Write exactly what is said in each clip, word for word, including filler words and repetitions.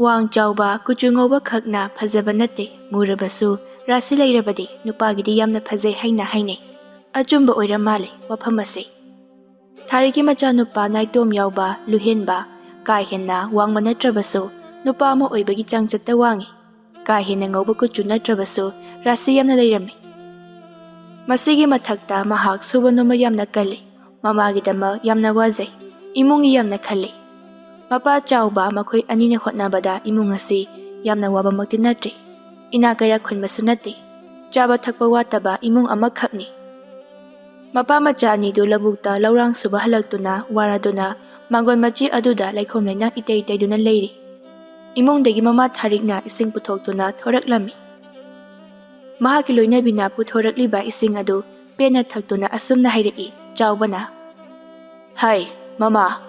ꯋꯥꯡ ꯆꯥꯎꯕ, ꯀꯨꯆꯨ ꯉꯧꯕ ꯈꯛꯅ ꯐꯖꯕ ꯅꯠꯇꯦ, ꯃꯨꯔꯕꯁꯨ ꯔꯥꯁꯤ ꯂꯩꯔꯕꯗꯤ ꯅꯨꯄꯥꯒꯤꯗꯤ ꯌꯥꯝꯅ ꯐꯖꯩ ꯍꯥꯏꯅ ꯍꯥꯏꯅꯩ꯫ ꯑꯆꯨꯝꯕ ꯑꯣꯏꯔ ꯃꯥꯜꯂꯦ ꯋꯥꯐꯝ ꯑꯁꯤ꯫ ꯊꯥꯔꯤꯛꯀꯤ ꯃꯆꯥꯅꯨꯄꯥ ꯅꯥꯏꯇꯣꯝ ꯌꯥꯎꯕ, ꯂꯨꯍꯦꯟꯕ, ꯀꯥ ꯍꯦꯟꯅ ꯋꯥꯡꯕ ꯅꯠꯇ꯭ꯔꯕꯁꯨ ꯅꯨꯄꯥ ꯑꯃ ꯑꯣꯏꯕꯒꯤ ꯆꯥꯡꯆꯠꯇ ꯋꯥꯡꯉꯤ꯫ ꯀꯥ ꯍꯦꯟꯅ ꯉꯧꯕ ꯀꯨꯆꯨ ꯅꯠꯇ꯭ꯔꯕꯁꯨ ꯔꯥꯁꯤ ꯌꯥꯝꯅ ꯂꯩꯔꯝꯃꯤ꯫ ꯃꯁꯤꯒꯤ ꯃꯊꯛꯇ ꯃꯍꯥꯛ ꯁꯨꯕ ꯅꯣꯝꯕ ꯌꯥꯝꯅ ꯀꯜꯂꯤ꯫ ꯃꯃꯥꯒꯤꯗꯃꯛ ꯌꯥꯝꯅ ꯋꯥꯖꯩ꯫ ꯏꯃꯨꯡꯒꯤ ꯌꯥꯝꯅ ꯈꯜꯂꯤ꯫ ꯃꯄꯥ ꯆꯥꯎꯕ ꯃꯈꯣꯏ ꯑꯅꯤꯅ ꯍꯣꯠꯅꯕꯗ ꯏꯃꯨꯡ ꯑꯁꯤ ꯌꯥꯝꯅ ꯋꯥꯕꯃꯛꯇꯤ ꯅꯠꯇ꯭ꯔꯤ꯫ ꯏꯅꯥꯛ ꯀꯩꯔꯥꯛ ꯈꯨꯟꯕꯁꯨ ꯅꯠꯇꯦ꯫ ꯆꯥꯕ ꯊꯛꯄ ꯋꯥꯠꯇꯕ ꯏꯃꯨꯡ ꯑꯃꯈꯛꯅꯤ꯫ ꯃꯄꯥ ꯃꯆꯥ ꯑꯅꯤꯗꯨ ꯂꯧꯕꯨꯛꯇ ꯂꯧꯔꯥꯡ ꯁꯨꯕ ꯍꯜꯂꯛꯇꯨꯅ ꯋꯥꯔꯗꯨꯅ ꯃꯥꯡꯒꯣꯟ ꯃꯆꯤ ꯑꯗꯨꯗ ꯂꯩꯈꯣꯝ ꯂꯩꯅꯥꯡ ꯏꯇꯩ ꯇꯩꯗꯨꯅ ꯂꯩꯔꯤ꯫ ꯏꯃꯨꯡꯗꯒꯤ ꯃꯃꯥ ꯊꯥꯔꯤꯛꯅ ꯏꯁꯤꯡ ꯄꯨꯊꯣꯛꯇꯨꯅ ꯊꯣꯔꯛꯂꯝꯃꯤ꯫ ꯃꯍꯥꯛꯀꯤ ꯂꯣꯏꯅꯕꯤꯅ ꯄꯨꯊꯣꯔꯛꯂꯤꯕ ꯏꯁꯤꯡ ꯑꯗꯨ ꯄꯦꯟꯅ ꯊꯛꯇꯨꯅ ꯑꯁꯨꯝꯅ ꯍꯥꯏꯔꯛꯏ, ꯆꯥꯎꯕꯅ, "ꯍꯥꯏ, ꯃꯃꯥ,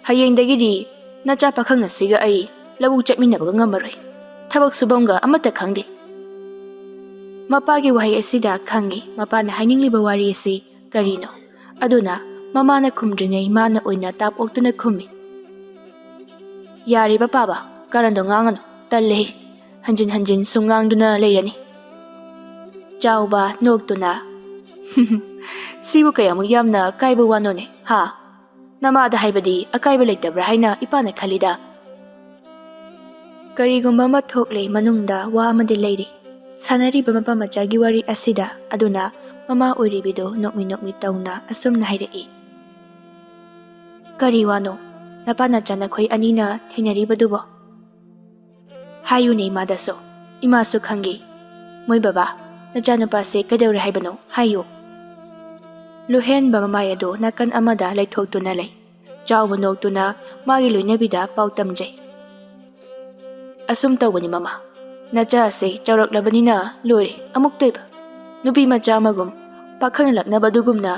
ꯍꯌꯦꯡꯗꯒꯤꯗꯤ ꯅꯆꯥ ꯄꯥꯈꯪ ꯑꯁꯤꯒ ꯑꯩ ꯂꯧꯕꯨꯛ ꯆꯠꯃꯤꯟꯅꯕꯒ ꯉꯝꯃꯔꯣꯏ꯫ ꯊꯕꯛ ꯁꯨꯐꯝꯒ ꯑꯃꯠꯇ ꯈꯪꯗꯦ꯫" ꯃꯄꯥꯒꯤ ꯋꯥꯍꯩ ꯑꯁꯤꯗ ꯈꯪꯉꯤ ꯃꯄꯥꯅ ꯍꯥꯏꯅꯤꯡꯂꯤꯕ ꯋꯥꯔꯤ ꯑꯁꯤ ꯀꯔꯤꯅꯣ꯫ ꯑꯗꯨꯅ ꯃꯃꯥꯅ ꯈꯨꯝꯗ꯭ꯔꯤꯉꯩ ꯃꯥꯅ ꯑꯣꯏꯅ ꯇꯥꯞ ꯑꯣꯛꯇꯨꯅ ꯈꯨꯝꯃꯤ, "ꯌꯥꯔꯦ ꯄꯥꯕ, ꯀꯔꯟꯗꯣ ꯉꯥꯡꯉꯅꯨ, ꯇꯜꯂꯦ꯫ ꯍꯟꯖꯤꯟ ꯍꯟꯖꯤꯟ ꯁꯨꯝ ꯉꯥꯡꯗꯨꯅ ꯂꯩꯔꯅꯤ꯫" ꯆꯥꯎꯕ ꯅꯣꯛꯇꯨꯅ, "ꯁꯤꯕꯨ ꯀꯌꯥꯃꯨꯛ ꯌꯥꯝꯅ ꯀꯥꯏꯕ ꯋꯥꯅꯣꯅꯦ, ꯍꯥ? ꯅꯃꯥꯗ ꯍꯥꯏꯕꯗꯤ ꯑꯀꯥꯏꯕ ꯂꯩꯇꯕ꯭ꯔꯥ ꯍꯥꯏꯅ ꯏꯄꯥꯅ ꯈꯜꯂꯤꯗ꯫" ꯀꯔꯤꯒꯨꯝꯕ ꯑꯃ ꯊꯣꯛꯂꯦ ꯃꯅꯨꯡꯗ ꯋꯥ ꯑꯃꯗꯤ ꯂꯩꯔꯤ꯫ ꯁꯥꯟꯅꯔꯤꯕ ꯃꯄꯥ ꯃꯆꯥꯒꯤ ꯋꯥꯔꯤ ꯑꯁꯤꯗ ꯑꯗꯨꯅ ꯃꯃꯥ ꯑꯣꯏꯔꯤꯕꯤꯗꯨ ꯅꯣꯛꯃꯤ ꯅꯣꯛꯃꯤ ꯇꯧꯅ ꯑꯁꯨꯝꯅ ꯍꯥꯏꯔꯛꯏ, "ꯀꯔꯤ ꯋꯥꯅꯣ ꯅꯄꯥ ꯅꯆꯥ ꯅꯈꯣꯏ ꯑꯅꯤꯅ ꯊꯦꯡꯅꯔꯤꯕꯗꯨꯕꯣ? ꯍꯥꯏꯌꯨꯅꯦ ꯏꯃꯥꯗꯁꯨ, ꯏꯃꯥꯁꯨ ꯈꯪꯒꯦ꯫ ꯃꯣꯏ ꯕꯕꯥ, ꯅꯆꯥꯅꯨꯄꯥꯁꯦ ꯀꯩꯗꯧꯔꯦ ꯍꯥꯏꯕꯅꯣ? ꯍꯥꯏꯌꯨ꯫" ꯂꯨꯍꯦꯟꯕ ꯃꯃꯥꯏ ꯑꯗꯨ ꯅꯥꯀꯟ ꯑꯃꯗ ꯂꯩꯊꯣꯛꯇꯨꯅ ꯂꯩ꯫ ꯆꯥꯎꯕ ꯅꯣꯛꯇꯨꯅ ꯃꯥꯒꯤ ꯂꯣꯏꯅꯕꯤꯗ ꯄꯥꯎ ꯇꯝꯖꯩ꯫ "ꯑꯁꯨꯝ ꯇꯧꯕꯅꯤ ꯃꯃꯥ, ꯅꯆꯥ ꯑꯁꯦ ꯆꯥꯎꯔꯛꯂꯕꯅꯤꯅ ꯂꯣꯏꯔꯦ ꯑꯃꯨꯛꯇꯣꯏꯕ꯫ ꯅꯨꯄꯤ ꯃꯆꯥ ꯑꯃꯒꯨꯝ ꯄꯥꯈꯪꯅ ꯂꯛꯅꯕ ꯑꯗꯨꯒꯨꯝꯅ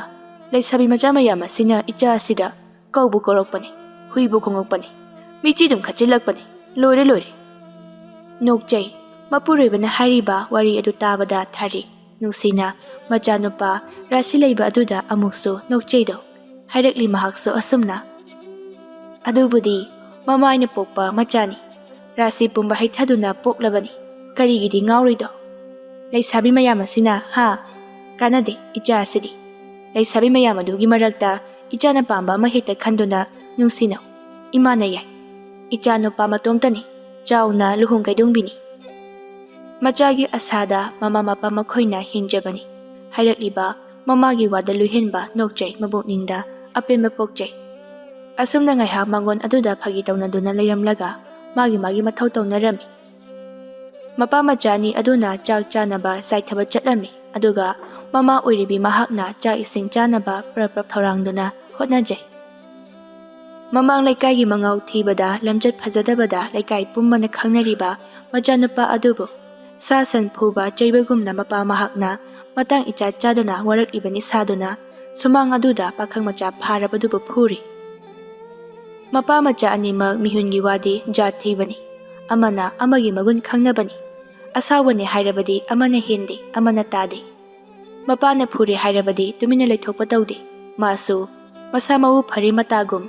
ꯂꯩꯁꯥꯕꯤ ꯃꯆꯥ ꯃꯌꯥꯝ ꯑꯁꯤꯅ ꯏꯆꯥ ꯑꯁꯤꯗ ꯀꯧꯕꯨ ꯀꯧꯔꯛꯄꯅꯤ, ꯍꯨꯏꯕꯨ ꯈꯣꯡꯉꯛꯄꯅꯤ, ꯃꯤꯆꯤ ꯑꯗꯨꯝ ꯈꯠꯆꯤꯜꯂꯛꯄꯅꯤ꯫ ꯂꯣꯏꯔꯦ, ꯂꯣꯏꯔꯦ꯫" ꯅꯣꯛꯆꯩ꯫ ꯃꯄꯨꯔꯣꯏꯕꯅ ꯍꯥꯏꯔꯤꯕ ꯋꯥꯔꯤ ꯑꯗꯨ ꯇꯥꯕꯗ ꯊꯥꯔꯤ ꯅꯨꯡꯁꯤꯅ ꯃꯆꯥꯅꯨꯄꯥ ꯔꯥꯁꯤ ꯂꯩꯕ ꯑꯗꯨꯗ ꯑꯃꯨꯛꯁꯨ ꯅꯣꯛꯆꯩꯗꯣ꯫ ꯍꯥꯏꯔꯛꯂꯤ ꯃꯍꯥꯛꯁꯨ ꯑꯁꯨꯝꯅ, "ꯑꯗꯨꯕꯨꯗꯤ ꯃꯃꯥꯏꯅ ꯄꯣꯛꯄ ꯃꯆꯥꯅꯤ꯫ ꯔꯥꯁꯤ ꯄꯨꯝꯕ ꯍꯩꯊꯗꯨꯅ ꯄꯣꯛꯂꯕꯅꯤ꯫ ꯀꯔꯤꯒꯤꯗꯤ ꯉꯥꯎꯔꯣꯏꯗꯣ? ꯂꯩꯁꯥꯕꯤ ꯃꯌꯥꯝ ꯑꯁꯤꯅ, ꯍꯥ? ꯀꯥꯟꯅꯗꯦ ꯏꯆꯥ ꯑꯁꯤꯗꯤ꯫ ꯂꯩꯁꯥꯕꯤ ꯃꯌꯥꯝ ꯑꯗꯨꯒꯤ ꯃꯔꯛꯇ ꯏꯆꯥꯅ ꯄꯥꯝꯕ ꯑꯃ ꯍꯦꯛꯇ ꯈꯟꯗꯨꯅ ꯅꯨꯡꯁꯤꯅꯧ꯫ ꯏꯃꯥꯅ ꯌꯥꯏ꯫ ꯏꯆꯥ ꯅꯨꯄꯥ ꯃꯇꯣꯝꯇꯅꯤ꯫ ꯆꯥꯎꯅ ꯂꯨꯍꯣꯡ ꯀꯩꯗꯣꯡꯕꯤꯅꯤ꯫ ꯃꯆꯥꯒꯤ ꯑꯁꯥꯗ ꯃꯃꯥ ꯃꯄꯥ ꯃꯈꯣꯏꯅ ꯍꯤꯡꯖꯕꯅꯤ꯫ ꯍꯥꯏꯔꯛꯂꯤꯕ ꯃꯃꯥꯒꯤ ꯋꯥꯗ ꯂꯨꯍꯦꯟꯕ ꯅꯣꯛꯆꯩ, ꯃꯕꯨꯛꯅꯤꯡꯗ ꯑꯄꯦꯟꯕ ꯄꯣꯛꯆꯩ꯫ ꯑꯁꯨꯝꯅ ꯉꯥꯏꯍꯥꯛ ꯃꯥꯡꯒꯣꯟ ꯑꯗꯨꯗ ꯐꯥꯒꯤ ꯇꯧꯅꯗꯨꯅ ꯂꯩꯔꯝꯂꯒ ꯃꯥꯒꯤ ꯃꯥꯒꯤ ꯃꯊꯧ ꯇꯧꯅꯔꯝꯃꯤ꯫ ꯃꯄꯥ ꯃꯆꯥ ꯑꯅꯤ ꯑꯗꯨꯅ ꯆꯥꯛ ꯆꯥꯅꯕ ꯆꯥꯏꯊꯕ ꯆꯠꯂꯝꯃꯤ, ꯑꯗꯨꯒ ꯃꯃꯥ ꯑꯣꯏꯔꯤꯕꯤ ꯃꯍꯥꯛꯅ ꯆꯥꯛ ꯏꯁꯤꯡ ꯆꯥꯅꯕ ꯄ꯭ꯔꯞ ꯄ꯭ꯔꯞ ꯊꯧꯔꯥꯡꯗꯨꯅ ꯍꯣꯠꯅꯖꯩ꯫ ꯃꯃꯥꯡ ꯂꯩꯀꯥꯏꯒꯤ ꯃꯉꯥꯎ ꯊꯤꯕꯗ, ꯂꯝꯆꯠ ꯐꯖꯗꯕꯗ ꯂꯩꯀꯥꯏ ꯄꯨꯝꯕꯅ ꯈꯪꯅꯔꯤꯕ ꯃꯆꯥꯅꯨꯄꯥ ꯑꯗꯨꯕꯨ ꯁꯥ ꯁꯟ ꯐꯨꯕ ꯆꯩꯕꯒꯨꯝꯅ ꯃꯄꯥ ꯃꯍꯥꯛꯅ ꯃꯇꯥꯡ ꯏꯆꯥ ꯆꯥꯗꯅ ꯋꯥꯔꯛꯂꯤꯕꯅꯤ ꯁꯥꯗꯨꯅ ꯁꯨꯃꯥꯡ ꯑꯗꯨꯗ ꯄꯥꯈꯪ ꯃꯆꯥ ꯐꯥꯔꯕꯗꯨꯕꯨ ꯐꯨꯔꯤ꯫ ꯃꯄꯥ ꯃꯆꯥ ꯑꯅꯤꯃꯛ ꯃꯤꯍꯨꯟꯒꯤ ꯋꯥꯗꯤ ꯖꯥꯠ ꯊꯤꯕꯅꯤ꯫ ꯑꯃꯅ ꯑꯃꯒꯤ ꯃꯒꯨꯟ ꯈꯪꯅꯕꯅꯤ꯫ ꯑꯁꯥꯎꯕꯅꯤ ꯍꯥꯏꯔꯕꯗꯤ ꯑꯃꯅ ꯍꯦꯟꯗꯦ, ꯑꯃꯅ ꯇꯥꯗꯦ꯫ ꯃꯄꯥꯅ ꯐꯨꯔꯦ ꯍꯥꯏꯔꯕꯗꯤ ꯇꯨꯃꯤꯟꯅ ꯂꯩꯊꯣꯛꯄ ꯇꯧꯗꯦ꯫ ꯃꯥꯁꯨ ꯃꯁꯥ ꯃꯎ ꯐꯔꯦ ꯃꯇꯥꯒꯨꯝ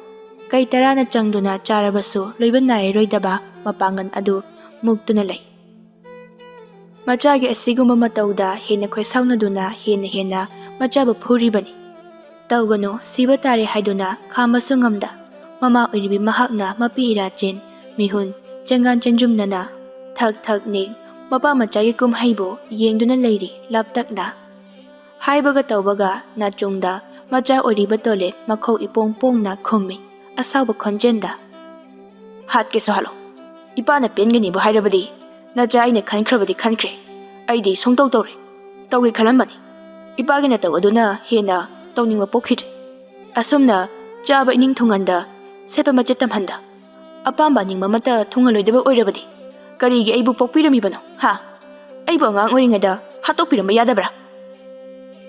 ꯀꯩ ꯇꯔꯥꯅ ꯆꯪꯗꯨꯅ ꯆꯥꯔꯕꯁꯨ ꯂꯣꯏꯕ ꯅꯥꯏꯔꯔꯣꯏꯗꯕ ꯃꯄꯥꯡꯒꯜ ꯑꯗꯨ ꯃꯨꯛꯇꯨꯅ ꯂꯩ꯫ ꯃꯆꯥꯒꯤ ꯑꯁꯤꯒꯨꯝꯕ ꯃꯇꯧꯗ ꯍꯦꯟꯅ ꯈꯣꯏꯁꯥꯎꯅꯗꯨꯅ ꯍꯦꯟꯅ ꯍꯦꯟꯅ ꯃꯆꯥꯕꯨ ꯐꯨꯔꯤꯕꯅꯤ꯫ ꯇꯧꯒꯅꯨ, ꯁꯤꯕ ꯇꯥꯔꯦ ꯍꯥꯏꯗꯨꯅ ꯈꯥꯝꯕꯁꯨ ꯉꯝꯗ, ꯃꯃꯥ ꯑꯣꯏꯔꯤꯕꯤ ꯃꯍꯥꯛꯅ ꯃꯄꯤ ꯏꯔꯥꯆꯦꯟ, ꯃꯤꯍꯨꯟ, ꯆꯦꯡꯒꯥꯟ ꯆꯦꯟꯖꯨꯝꯅꯅ ꯊꯛ ꯊꯛ ꯅꯤꯛ ꯃꯄꯥ ꯃꯆꯥꯒꯤ ꯀꯨꯝꯍꯩꯕꯨ ꯌꯦꯡꯗꯨꯅ ꯂꯩꯔꯤ ꯂꯥꯞꯇꯛꯅ꯫ ꯍꯥꯏꯕꯒ ꯇꯧꯕꯒ ꯅꯥꯆꯣꯡꯗ ꯃꯆꯥ ꯑꯣꯏꯔꯤꯕ ꯇꯣꯂꯦꯠ ꯃꯈꯧ ꯏꯄꯣꯡ ꯄꯣꯡꯅ ꯈꯨꯝꯃꯤ ꯑꯁꯥꯎꯕ ꯈꯣꯟꯖꯦꯜꯗ, "ꯍꯥꯠꯀꯦꯁꯨ ꯍꯥꯠꯂꯣ, ꯏꯄꯥꯅ ꯄꯦꯟꯒꯅꯤꯕꯨ ꯍꯥꯏꯔꯕꯗꯤ ꯅꯆꯥ ꯑꯩꯅ ꯈꯟꯈ꯭ꯔꯕꯗꯤ ꯈꯟꯈ꯭ꯔꯦ, ꯑꯩꯗꯤ ꯁꯨꯡꯇꯧ ꯇꯧꯔꯦ꯫ ꯇꯧꯒꯦ ꯈꯜꯂꯝꯕꯅꯤ, ꯏꯄꯥꯒꯤ ꯅꯇꯧ ꯑꯗꯨꯅ ꯍꯦꯟꯅ ꯇꯧꯅꯤꯡꯕ ꯄꯣꯛꯈꯤꯗ꯭ꯔꯦ꯫ ꯑꯁꯨꯝꯅ ꯆꯥꯕ ꯏꯅꯤꯡ ꯊꯨꯡꯍꯟꯗ, ꯁꯦꯠꯄ ꯃꯆꯦꯠ ꯇꯝꯍꯟꯗ, ꯑꯄꯥꯝꯕ ꯑꯅꯤꯡꯕ ꯑꯃꯠꯇ ꯊꯨꯡꯍꯜꯂꯣꯏꯗꯕ ꯑꯣꯏꯔꯕꯗꯤ ꯀꯔꯤꯒꯤ ꯑꯩꯕꯨ ꯄꯣꯛꯄꯤꯔꯝꯃꯤꯕꯅꯣ, ꯍꯥ? ꯑꯩꯕꯨ ꯑꯉꯥꯡ ꯑꯣꯏꯔꯤꯉꯩꯗ ꯍꯥꯠꯇꯣꯛꯄꯤꯔꯝꯕ ꯌꯥꯗꯕ꯭ꯔꯥ?"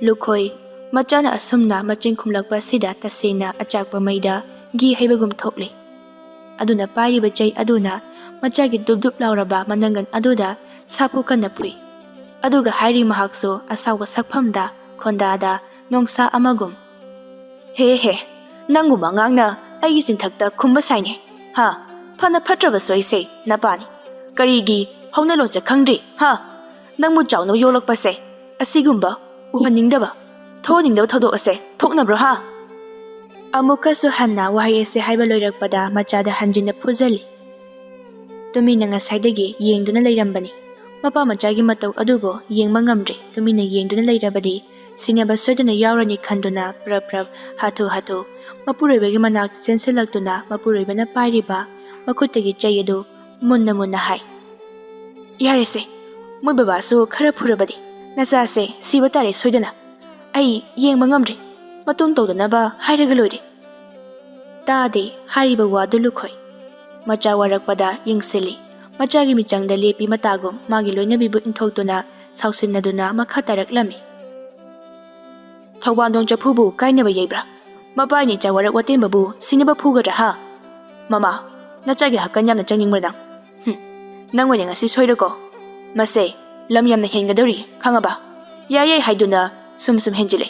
ꯂꯨꯈꯣꯏ ꯃꯆꯥꯅ ꯑꯁꯨꯝꯅ ꯃꯆꯤꯟ ꯈꯨꯝꯂꯛꯄ ꯑꯁꯤꯗ ꯇꯁꯦꯡꯅ ꯑꯆꯥꯛꯄ ꯃꯩꯗ ꯘꯤ ꯍꯩꯕꯒꯨꯝ ꯊꯣꯛꯂꯤ꯫ ꯑꯗꯨꯅ ꯄꯥꯏꯔꯤꯕ ꯆꯩ ꯑꯗꯨꯅ ꯃꯆꯥꯒꯤ ꯗꯨꯞ ꯗꯨꯞ ꯂꯥꯎꯔꯕ ꯃꯅꯪꯒꯟ ꯑꯗꯨꯗ ꯁꯥꯐꯨ ꯀꯟꯅ ꯐꯨꯏ꯫ ꯑꯗꯨꯒ ꯍꯥꯏꯔꯤ ꯃꯍꯥꯛꯁꯨ ꯑꯁꯥꯎꯕ ꯁꯛꯐꯝꯗ ꯈꯣꯟꯗꯥꯗ ꯅꯣꯡꯁꯥ ꯑꯃꯒꯨꯝ, "ꯍꯦ ꯍꯦ, ꯅꯪꯒꯨꯝꯕ ꯑꯉꯥꯡꯅ ꯑꯩꯒꯤ ꯆꯤꯟꯊꯛꯇ ꯈꯨꯝꯕ ꯁꯥꯏꯅꯦ, ꯍꯥ? ꯐꯅ ꯐꯠꯇ꯭ꯔꯕꯁꯨ ꯑꯩꯁꯦ ꯅꯄꯥꯅꯤ꯫ ꯀꯔꯤꯒꯤ ꯍꯧꯅ ꯂꯣꯟꯆꯠ ꯈꯪꯗ꯭ꯔꯤ? ꯍꯥ? ꯅꯪꯕꯨ ꯆꯥꯎꯅꯕ ꯌꯣꯛꯂꯛꯄꯁꯦ ꯑꯁꯤꯒꯨꯝꯕ ꯎꯍꯟꯅꯤꯡꯗꯕ, ꯊꯣꯛꯍꯟꯅꯤꯡꯗꯕ ꯊꯧꯗꯣꯛ ꯑꯁꯦ ꯊꯣꯛꯅꯕ꯭ꯔꯣ? ꯍꯥ? ꯑꯃꯨꯛꯀꯁꯨ ꯍꯟꯅ ꯋꯥꯍꯩ ꯑꯁꯦ ꯍꯥꯏꯕ ꯂꯣꯏꯔꯛꯄꯗ ꯃꯆꯥꯗ ꯍꯟꯖꯤꯟꯅ ꯐꯨꯖꯜꯂꯤ꯫ ꯇꯨꯃꯤꯟꯅ ꯉꯁꯥꯏꯗꯒꯤ ꯌꯦꯡꯗꯨꯅ ꯂꯩꯔꯝꯕꯅꯤ꯫ ꯃꯄꯥ ꯃꯆꯥꯒꯤ ꯃꯇꯧ ꯑꯗꯨꯕꯨ ꯌꯦꯡꯕ ꯉꯝꯗ꯭ꯔꯦ꯫ ꯇꯨꯃꯤꯟꯅ ꯌꯦꯡꯗꯨꯅ ꯂꯩꯔꯕꯗꯤ ꯁꯤꯅꯕ ꯁꯣꯏꯗꯅ ꯌꯥꯎꯔꯅꯤ ꯈꯟꯗꯨꯅ ꯄ꯭ꯔꯞ ꯄ꯭ꯔꯞ ꯍꯥꯊꯨ ꯍꯥꯊꯨ ꯃꯄꯨꯔꯣꯏꯕꯒꯤ ꯃꯅꯥꯛꯇ ꯆꯦꯟꯁꯤꯜꯂꯛꯇꯨꯅ ꯃꯄꯨꯔꯣꯏꯕꯅ ꯄꯥꯏꯔꯤꯕ ꯃꯈꯨꯠꯇꯒꯤ ꯆꯩ ꯑꯗꯨ ꯃꯨꯟꯅ ꯃꯨꯟꯅ ꯍꯥꯏ, "ꯌꯥꯔꯦꯁꯦ, ꯃꯣꯏ ꯕꯕꯥꯁꯨ ꯈꯔ ꯐꯨꯔꯕꯗꯤ ꯅꯆꯥꯁꯦ ꯁꯤꯕ ꯇꯥꯔꯦ ꯁꯣꯏꯗꯅ꯫ ꯑꯩ ꯌꯦꯡꯕ ꯉꯝꯗ꯭ꯔꯦ, ꯃꯇꯨꯡ ꯇꯧꯗꯅꯕ ꯍꯥꯏꯔꯒ ꯂꯣꯏꯔꯦ"꯫ ꯇꯥꯗꯦ ꯍꯥꯏꯔꯤꯕ ꯋꯥꯗꯨ ꯂꯨꯈꯣꯏ꯫ ꯃꯆꯥ ꯋꯥꯔꯛꯄꯗ ꯌꯦꯡꯁꯤꯜꯂꯤ꯫ ꯃꯆꯥꯒꯤ ꯃꯤꯆꯪꯗ ꯂꯦꯞꯄꯤ ꯃꯇꯥꯒꯨꯝ ꯃꯥꯒꯤ ꯂꯣꯏꯅꯕꯤꯕꯨ ꯏꯟꯊꯣꯛꯇꯨꯅ ꯁꯥꯎꯁꯤꯟꯅꯗꯨꯅ ꯃꯈꯥ ꯇꯥꯔꯛꯂꯝꯃꯤ꯫ "ꯊꯧꯕꯥꯟꯗꯣꯡ ꯆꯐꯨꯕꯨ ꯀꯥꯏꯅꯕ ꯌꯩꯕ꯭ꯔꯥ? ꯃꯄꯥ ꯏꯅꯤ ꯆꯥ ꯋꯥꯔꯛ ꯋꯥꯇꯦꯝꯕꯕꯨ ꯁꯤꯅꯕ ꯐꯨꯒꯗ꯭ꯔꯥ ꯍꯥ? ꯃꯃꯥ, ꯅꯆꯥꯒꯤ ꯍꯛꯀꯟ ꯌꯥꯝꯅ ꯆꯪꯅꯤꯡꯕ꯭ꯔꯥ ꯅꯪ? ꯍꯨꯝ, ꯅꯪ ꯑꯣꯏꯅ ꯉꯁꯤ ꯁꯣꯏꯔꯣꯀꯣ꯫ ꯃꯁꯦ ꯂꯝ ꯌꯥꯝꯅ ꯍꯦꯟꯒꯗꯧꯔꯤ, ꯈꯪꯉꯕ? ꯌꯥꯏ ꯌꯥꯏ ꯍꯥꯏꯗꯨꯅ ꯁꯨꯝ ꯁꯨꯝ ꯍꯦꯟꯖꯤꯜꯂꯦ꯫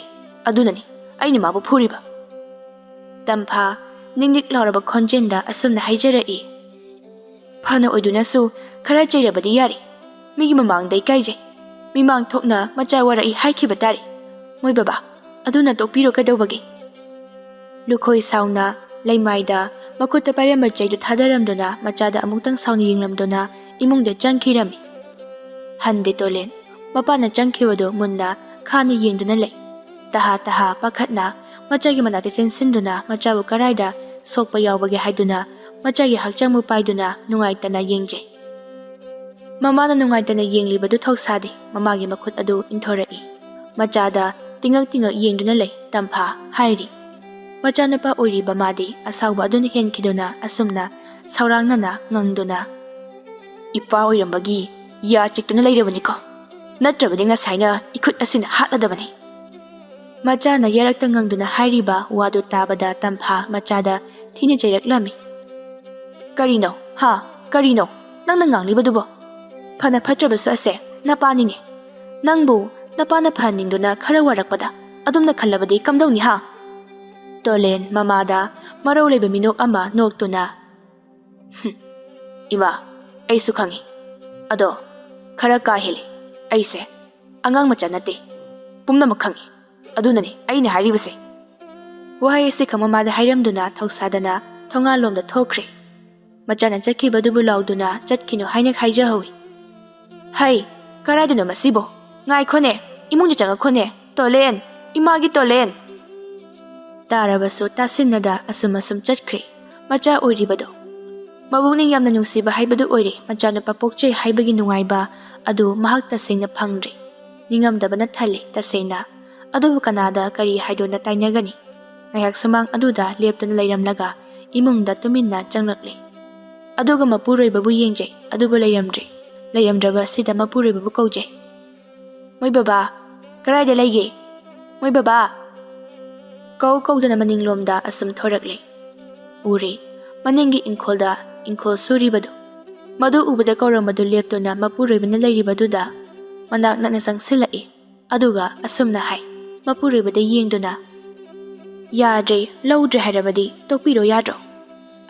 ꯑꯗꯨꯅꯅꯤ ꯑꯩꯅ ꯃꯥꯕꯨ ꯐꯨꯔꯤꯕ"꯫ ꯇꯝꯐꯥ ꯅꯤꯛ ꯅꯤꯛ ꯂꯥꯎꯔꯕ ꯈꯣꯟꯖꯦꯜꯗ ꯑꯁꯨꯝꯅ ꯍꯥꯏꯖꯔꯛꯏ꯫ "ꯐꯅ ꯑꯣꯏꯗꯨꯅꯁꯨ ꯈꯔ ꯆꯩꯔꯕꯗꯤ ꯌꯥꯔꯦ꯫ ꯃꯤꯒꯤ ꯃꯃꯥꯡꯗ ꯏꯀꯥꯏꯖꯩ꯫ ꯃꯤꯃꯥꯡ ꯊꯣꯛꯅ ꯃꯆꯥ ꯋꯥꯔꯛꯏ ꯍꯥꯏꯈꯤꯕ ꯇꯥꯔꯦ꯫ ꯃꯣꯏ ꯕꯕꯥ, ꯑꯗꯨꯅ ꯇꯣꯛꯄꯤꯔꯣ ꯀꯩꯗꯧꯕꯒꯦ?" ꯂꯨꯈꯣꯏ ꯁꯥꯎꯅ ꯂꯩꯃꯥꯏꯗ ꯃꯈꯨꯠꯇ ꯄꯥꯏꯔꯝꯕ ꯆꯩꯗꯨ ꯊꯥꯗꯔꯝꯗꯨꯅ ꯃꯆꯥꯗ ꯑꯃꯨꯛꯇꯪ ꯁꯥꯎꯅ ꯌꯦꯡꯂꯝꯗꯨꯅ ꯏꯃꯨꯡꯗ ꯆꯪꯈꯤꯔꯝꯃꯤ꯫ ꯍꯟꯗꯦ ꯇꯣꯂꯦꯟ꯫ ꯃꯄꯥꯅ ꯆꯪꯈꯤꯕꯗꯨ ꯃꯨꯟꯅ ꯈꯥꯅ ꯌꯦꯡꯗꯨꯅ ꯂꯩ꯫ ꯇꯍꯥ ꯇꯍꯥ ꯄꯥꯈꯠꯅ ꯃꯆꯥꯒꯤ ꯃꯅꯥꯛꯇ ꯆꯦꯟꯁꯤꯟꯗꯨꯅ ꯃꯆꯥꯕꯨ ꯀꯔꯥꯏꯗ ꯁꯣꯛꯄ ꯌꯥꯎꯕꯒꯦ ꯍꯥꯏꯗꯨꯅ ꯃꯆꯥꯒꯤ ꯍꯛꯆꯥꯡꯕꯨ ꯄꯥꯏꯗꯨꯅ ꯅꯨꯡꯉꯥꯏꯇꯅ ꯌꯦꯡꯖꯩ꯫ ꯃꯃꯥꯅ ꯅꯨꯡꯉꯥꯏꯇꯅ ꯌꯦꯡꯂꯤꯕꯗꯨ ꯊꯧꯁꯥꯗꯦ꯫ ꯃꯃꯥꯒꯤ ꯃꯈꯨꯠ ꯑꯗꯨ ꯏꯟꯊꯣꯔꯛꯏ꯫ ꯃꯆꯥꯗ ꯇꯤꯡꯉꯛ ꯇꯤꯡꯉꯛ ꯌꯦꯡꯗꯨꯅ ꯂꯩ꯫ ꯇꯝꯐꯥ ꯍꯥꯏꯔꯤ꯫ ꯃꯆꯥꯅꯨꯄꯥ ꯑꯣꯏꯔꯤꯕ ꯃꯥꯗꯤ ꯑꯁꯥꯎꯕ ꯑꯗꯨꯅ ꯍꯦꯟꯈꯤꯗꯨꯅ ꯑꯁꯨꯝꯅ ꯁꯥꯎꯔꯥꯡꯅꯅ ꯉꯪꯗꯨꯅ, "ꯏꯄꯥ ꯑꯣꯏꯔꯝꯕꯒꯤ ꯌꯥ ꯆꯤꯛꯇꯨꯅ ꯂꯩꯔꯕꯅꯤꯀꯣ, ꯅꯠꯇ꯭ꯔꯕꯗꯤ ꯉꯁꯥꯏꯅ ꯏꯈꯨꯠ ꯑꯁꯤꯅ ꯍꯥꯠꯂꯗꯕꯅꯤ"꯫ ꯃꯆꯥꯅ ꯌꯥꯔꯛꯇ ꯉꯪꯗꯨꯅ ꯍꯥꯏꯔꯤꯕ ꯋꯥꯗꯨ ꯇꯥꯕꯗ ꯇꯝꯐꯥ ꯃꯆꯥꯗ ꯊꯤꯅ ꯆꯩꯔꯛꯂꯝꯃꯤ꯫ "ꯀꯔꯤꯅꯣ? ꯍꯥ? ꯀꯔꯤꯅꯣ ꯅꯪꯅ ꯉꯥꯡꯂꯤꯕꯗꯨꯕꯣ? ꯐꯅ ꯐꯠꯇ꯭ꯔꯕꯁꯨ ꯑꯁꯦ ꯅꯄꯥꯅꯤꯅꯦ꯫ ꯅꯪꯕꯨ ꯅꯄꯥꯅ ꯐꯍꯟꯅꯤꯡꯗꯨꯅ ꯈꯔ ꯋꯥꯔꯛꯄꯗ ꯑꯗꯨꯝꯅ ꯈꯜꯂꯕꯗꯤ ꯀꯝꯗꯧꯅꯤ ꯍꯥ?" ꯇꯣꯂꯦꯟ ꯃꯃꯥꯗ ꯃꯔꯧ ꯂꯩꯕ ꯃꯤꯅꯣꯛ ꯑꯃ ꯅꯣꯛꯇꯨꯅ, "ꯏꯃꯥ, ꯑꯩꯁꯨ ꯈꯪꯉꯤ꯫ ꯑꯗꯣ ꯈꯔ ꯀꯥ ꯍꯦꯜꯂꯤ꯫ ꯑꯩꯁꯦ ꯑꯉꯥꯡ ꯃꯆꯥ ꯅꯠꯇꯦ꯫ ꯄꯨꯝꯅꯃꯛ ꯈꯪꯉꯤ꯫ ꯑꯗꯨꯅꯅꯤ ꯑꯩꯅ ꯍꯥꯏꯔꯤꯕꯁꯦ"꯫ ꯋꯥꯍꯩ ꯑꯁꯤꯈꯛ ꯃꯃꯥꯗ ꯍꯥꯏꯔꯝꯗꯨꯅ ꯊꯧꯁꯥꯗꯅ ꯊꯣꯡꯒꯥꯜꯂꯣꯝꯗ ꯊꯣꯛꯈ꯭ꯔꯦ꯫ ꯃꯆꯥꯅ ꯆꯠꯈꯤꯕꯗꯨꯕꯨ ꯂꯥꯎꯗꯨꯅ ꯆꯠꯈꯤꯅꯨ ꯍꯥꯏꯅ ꯍꯥꯏꯖꯍꯧꯏ꯫ "ꯍꯩ, ꯀꯔꯥꯏꯗꯅꯣ ꯃꯁꯤꯕꯣ? ꯉꯥꯏꯈꯣꯅꯦ, ꯏꯃꯨꯡꯗ ꯆꯪꯉꯛꯈꯣꯅꯦ꯫ ꯇꯣꯂꯦꯟ, ꯏꯃꯥꯒꯤ ꯇꯣꯂꯦꯟ!" ꯇꯥꯔꯕꯁꯨ ꯇꯥꯁꯤꯟꯅꯗ ꯑꯁꯨꯝ ꯑꯁꯨꯝ ꯆꯠꯈ꯭ꯔꯦ꯫ ꯃꯆꯥ ꯑꯣꯏꯔꯤꯕꯗꯣ ꯃꯕꯨꯛꯅꯤꯡ ꯌꯥꯝꯅ ꯅꯨꯡꯁꯤꯕ ꯍꯥꯏꯕꯗꯨ ꯑꯣꯏꯔꯦ꯫ ꯃꯆꯥꯅꯨꯄꯥ ꯄꯣꯛꯆꯩ ꯍꯥꯏꯕꯒꯤ ꯅꯨꯡꯉꯥꯏꯕ ꯑꯗꯨ ꯃꯍꯥꯛ ꯇꯁꯦꯡꯅ ꯐꯪꯗ꯭ꯔꯦ꯫ ꯅꯤꯡꯉꯝꯗꯕꯅ ꯊꯜꯂꯦ ꯇꯁꯦꯡꯅ꯫ ꯑꯗꯨꯕꯨ ꯀꯅꯥꯗ ꯀꯔꯤ ꯍꯥꯏꯗꯨꯅ ꯇꯥꯏꯅꯒꯅꯤ? ꯉꯥꯏꯍꯥꯛ ꯁꯨꯃꯥꯡ ꯑꯗꯨꯗ ꯂꯦꯞꯇꯨꯅ ꯂꯩꯔꯝꯂꯒ ꯏꯃꯨꯡꯗ ꯇꯨꯃꯤꯟꯅ ꯆꯪꯂꯛꯂꯦ꯫ ꯑꯗꯨꯒ ꯃꯄꯨꯔꯣꯏꯕꯕꯨ ꯌꯦꯡꯖꯩ, ꯑꯗꯨꯕꯨ ꯂꯩꯔꯝꯗ꯭ꯔꯦ꯫ ꯂꯩꯔꯝꯗ꯭ꯔꯕ ꯑꯁꯤꯗ ꯃꯄꯨꯔꯣꯏꯕꯕꯨ ꯀꯧꯖꯩ꯫ "ꯃꯣꯏ ꯕꯕꯥ, ꯀꯗꯥꯏꯗ ꯂꯩꯒꯦ? ꯃꯣꯏ ꯕꯕꯥ!" ꯀꯧ ꯀꯧꯗꯅ ꯃꯅꯤꯡꯂꯣꯝꯗ ꯑꯁꯨꯝ ꯊꯣꯔꯛꯂꯦ꯫ ꯎꯔꯦ, ꯃꯅꯤꯡꯒꯤ ꯏꯪꯈꯣꯜꯗ ꯏꯪꯈꯣꯜ ꯁꯨꯔꯤꯕꯗꯨ꯫ ꯃꯗꯨ ꯎꯕꯗ ꯀꯧꯔꯝꯕꯗꯨ ꯂꯦꯞꯇꯨꯅ ꯃꯄꯨꯔꯣꯏꯕꯅ ꯂꯩꯔꯤꯕꯗꯨꯗ ꯃꯅꯥꯛ ꯅꯛꯅ ꯆꯪꯁꯤꯜꯂꯛꯏ꯫ ꯑꯗꯨꯒ ꯑꯁꯨꯝꯅ ꯍꯥꯏ, ꯃꯄꯨꯔꯣꯏꯕꯗ ꯌꯦꯡꯗꯨꯅ, "ꯌꯥꯗ꯭ꯔꯦ, ꯂꯧꯗ꯭ꯔꯦ ꯍꯥꯏꯔꯕꯗꯤ ꯇꯣꯛꯄꯤꯔꯣ ꯌꯥꯗ꯭ꯔꯣ?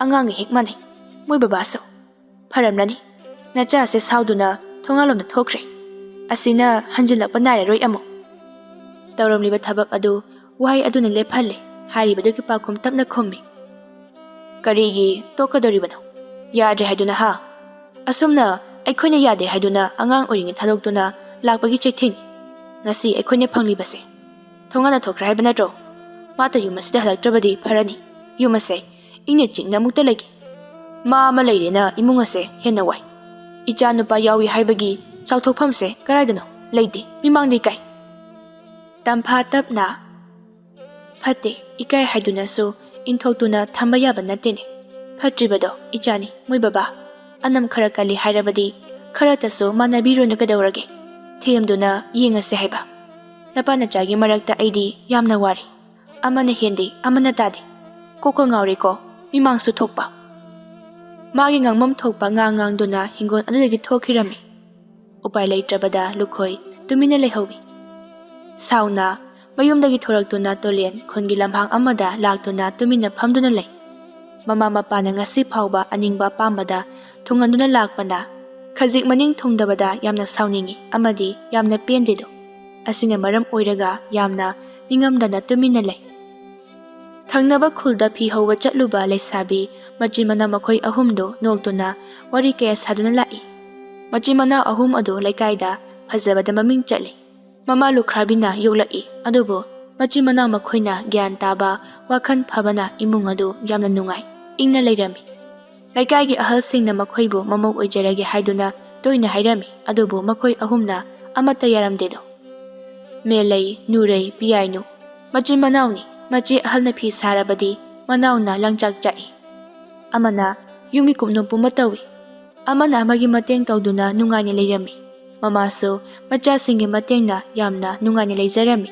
ꯑꯉꯥꯡꯒ ꯍꯦꯛ ꯃꯥꯟꯅꯩ, ꯃꯣꯏ ꯕꯕꯥꯁꯨ꯫ ꯐꯔꯝꯂꯅꯤ, ꯅꯆꯥꯁꯦ ꯁꯥꯎꯗꯨꯅ ꯊꯣꯡꯒꯥꯜꯂꯣꯝꯗ ꯊꯣꯛꯈ꯭ꯔꯦ꯫ ꯑꯁꯤꯅ ꯍꯟꯖꯤꯜꯂꯛꯄ ꯅꯥꯏꯔꯔꯣꯏ ꯑꯃꯨꯛ"꯫ ꯇꯧꯔꯝꯂꯤꯕ ꯊꯕꯛ ꯑꯗꯨ ꯋꯥꯍꯩ ꯑꯗꯨꯅ ꯂꯦꯞꯍꯜꯂꯦ꯫ ꯍꯥꯏꯔꯤꯕꯗꯨꯒꯤ ꯄꯥꯎꯈꯨꯝ ꯇꯞꯅ ꯈꯨꯝꯃꯤ꯫ "ꯀꯔꯤꯒꯤ ꯇꯣꯛꯀꯗꯧꯔꯤꯕꯅꯣ? ꯌꯥꯗ꯭ꯔꯦ ꯍꯥꯏꯗꯨꯅ ꯍꯥ? ꯑꯁꯨꯝꯅ ꯑꯩꯈꯣꯏꯅ ꯌꯥꯗꯦ ꯍꯥꯏꯗꯨꯅ ꯑꯉꯥꯡ ꯑꯣꯏꯔꯤꯉꯩ ꯊꯥꯗꯣꯛꯇꯨꯅ ꯂꯥꯛꯄꯒꯤ ꯆꯩꯊꯦꯡ ꯉꯁꯤ ꯑꯩꯈꯣꯏꯅ ꯐꯪꯂꯤꯕꯁꯦ꯫ ꯊꯣꯡꯒꯥꯟꯗ ꯊꯣꯛꯈ꯭ꯔꯦ ꯍꯥꯏꯕ ꯅꯠꯇ꯭ꯔꯣ? ꯃꯥꯇ ꯌꯨꯝ ꯑꯁꯤꯗ ꯍꯜꯂꯛꯇ꯭ꯔꯕꯗꯤ ꯐꯔꯅꯤ꯫ ꯌꯨꯝ ꯑꯁꯦ ꯏꯪꯅ ꯆꯤꯛꯅ ꯑꯃꯨꯛꯇ ꯂꯩꯒꯦ꯫ ꯃꯥ ꯑꯃ ꯂꯩꯔꯦꯅ ꯏꯃꯨꯡ ꯑꯁꯦ ꯍꯦꯟꯅ ꯋꯥꯏ꯫ ꯏꯆꯥ ꯅꯨꯄꯥ ꯌꯥꯎꯏ ꯍꯥꯏꯕꯒꯤ ꯆꯥꯎꯊꯣꯛꯐꯝꯁꯦ ꯀꯗꯥꯏꯗꯅꯣ? ꯂꯩꯇꯦ꯫ ꯃꯤꯃꯥꯡꯗ ꯏꯀꯥꯏ"꯫ ꯇꯝꯐꯥ ꯇꯞꯅ, "ꯐꯠꯇꯦ, ꯏꯀꯥꯏ ꯍꯥꯏꯗꯨꯅꯁꯨ ꯏꯟꯊꯣꯛꯇꯨꯅ ꯊꯝꯕ ꯌꯥꯕ ꯅꯠꯇꯦꯅꯦ꯫ ꯐꯠꯇ꯭ꯔꯤꯕꯗꯣ ꯏꯆꯥꯅꯤ, ꯃꯣꯏ ꯕꯕꯥ꯫ ꯑꯅꯝ ꯈꯔ ꯀꯜꯂꯤ ꯍꯥꯏꯔꯕꯗꯤ ꯈꯔꯇꯁꯨ ꯃꯥꯟꯅꯕꯤꯔꯣꯅ ꯀꯩꯗꯧꯔꯒꯦ? ꯊꯦꯝꯗꯨꯅ ꯌꯦꯡꯉꯁꯦ ꯍꯥꯏꯕ꯫ ꯅꯄꯥ ꯅꯆꯥꯒꯤ ꯃꯔꯛꯇ ꯑꯩꯗꯤ ꯌꯥꯝꯅ ꯋꯥꯔꯦ꯫ ꯑꯃꯅ ꯍꯦꯟꯗꯦ, ꯑꯃꯅ ꯇꯥꯗꯦ꯫ ꯀꯣꯛꯀ ꯉꯥꯎꯔꯦꯀꯣ, ꯃꯤꯃꯥꯡꯁꯨ ꯊꯣꯛꯄ"꯫ ꯃꯥꯒꯤ ꯉꯥꯡꯐꯝ ꯊꯣꯛꯄ ꯉꯥꯡ ꯉꯥꯡꯗꯨꯅ ꯍꯤꯡꯒꯣꯜ ꯑꯗꯨꯗꯒꯤ ꯊꯣꯛꯈꯤꯔꯝꯃꯤ꯫ ꯎꯄꯥꯏ ꯂꯩꯇ꯭ꯔꯕꯗ ꯂꯨꯈꯣꯏ ꯇꯨꯃꯤꯟꯅ ꯂꯩꯍꯧꯏ꯫ ꯁꯥꯎꯅ ꯃꯌꯨꯝꯗꯒꯤ ꯊꯣꯔꯛꯇꯨꯅ ꯇꯣꯂꯦꯟ ꯈꯨꯟꯒꯤ ꯂꯝꯍꯥꯡ ꯑꯃꯗ ꯂꯥꯛꯇꯨꯅ ꯇꯨꯃꯤꯟꯅ ꯐꯝꯗꯨꯅ ꯂꯩ꯫ ꯃꯃꯥ ꯃꯄꯥꯅ ꯉꯁꯤ ꯐꯥꯎꯕ ꯑꯅꯤꯡꯕ ꯑꯄꯥꯝꯕꯗ ꯊꯨꯡꯍꯟꯗꯨꯅ ꯂꯥꯛꯄꯅ ꯈꯖꯤꯛ ꯃꯅꯤꯡ ꯊꯨꯡꯗꯕꯗ ꯌꯥꯝꯅ ꯁꯥꯎꯅꯤꯡꯏ ꯑꯃꯗꯤ ꯌꯥꯝꯅ ꯄꯦꯟꯗꯦꯗꯣ꯫ ꯑꯁꯤꯅ ꯃꯔꯝ ꯑꯣꯏꯔꯒ ꯌꯥꯝꯅ ꯅꯤꯡꯉꯝꯗꯅ ꯇꯨꯃꯤꯟꯅ ꯂꯩ꯫ ꯊꯪꯅꯕ ꯈꯨꯜꯗ ꯐꯤ ꯍꯧꯕ ꯆꯠꯂꯨꯕ ꯂꯩꯁꯥꯕꯤ ꯃꯆꯤꯟ ꯃꯅꯥꯎ ꯃꯈꯣꯏ ꯑꯍꯨꯝꯗꯨ ꯅꯣꯛꯇꯨꯅ ꯋꯥꯔꯤ ꯀꯌꯥ ꯁꯥꯗꯨꯅ ꯂꯥꯛꯏ꯫ ꯃꯆꯤꯟ ꯃꯅꯥꯎ ꯑꯍꯨꯝ ꯑꯗꯨ ꯂꯩꯀꯥꯏꯗ ꯐꯖꯕꯗ ꯃꯃꯤꯡ ꯆꯠꯂꯤ꯫ ꯃꯃꯥ ꯂꯨꯈ꯭ꯔꯥꯕꯤꯅ ꯌꯣꯛꯂꯛꯏ, ꯑꯗꯨꯕꯨ ꯃꯆꯤꯟ ꯃꯅꯥꯎ ꯃꯈꯣꯏꯅ ꯒ꯭ꯌꯥꯟ ꯇꯥꯕ, ꯋꯥꯈꯜ ꯐꯕꯅ ꯏꯃꯨꯡ ꯑꯗꯨ ꯌꯥꯝꯅ ꯅꯨꯡꯉꯥꯏ, ꯏꯪꯅ ꯂꯩꯔꯝꯃꯤ꯫ ꯂꯩꯀꯥꯏꯒꯤ ꯑꯍꯜꯁꯤꯡꯅ ꯃꯈꯣꯏꯕꯨ ꯃꯃꯧ ꯑꯣꯏꯖꯔꯒꯦ ꯍꯥꯏꯗꯨꯅ ꯇꯣꯏꯅ ꯍꯥꯏꯔꯝꯃꯤ, ꯑꯗꯨꯕꯨ ꯃꯈꯣꯏ ꯑꯍꯨꯝꯅ ꯑꯃꯠꯇ ꯌꯥꯔꯝꯗꯦꯗꯣ꯫ ꯃꯦꯂꯩ, ꯅꯨꯔꯩ, ꯄꯤꯌꯥꯏꯅꯨ ꯃꯆꯤꯟ ꯃꯅꯥꯎꯅꯤ꯫ ꯃꯆꯦ ꯑꯍꯜꯅ ꯐꯤ ꯁꯥꯔꯕꯗꯤ ꯃꯅꯥꯎꯅ ꯂꯪꯆꯥꯛ ꯆꯥꯛꯏ꯫ ꯑꯃꯅ ꯌꯨꯝꯒꯤ ꯀꯨꯞꯅꯣꯝ ꯄꯨꯝꯕ ꯇꯧꯏ꯫ ꯑꯃꯅ ꯑꯃꯒꯤ ꯃꯇꯦꯡ ꯇꯧꯗꯨꯅ ꯅꯨꯡꯉꯥꯏꯅ ꯂꯩꯔꯝꯃꯤ꯫ ꯃꯃꯥꯁꯨ ꯃꯆꯥꯁꯤꯡꯒꯤ ꯃꯇꯦꯡꯅ ꯌꯥꯝꯅ ꯅꯨꯡꯉꯥꯏꯅ ꯂꯩꯖꯔꯝꯃꯤ꯫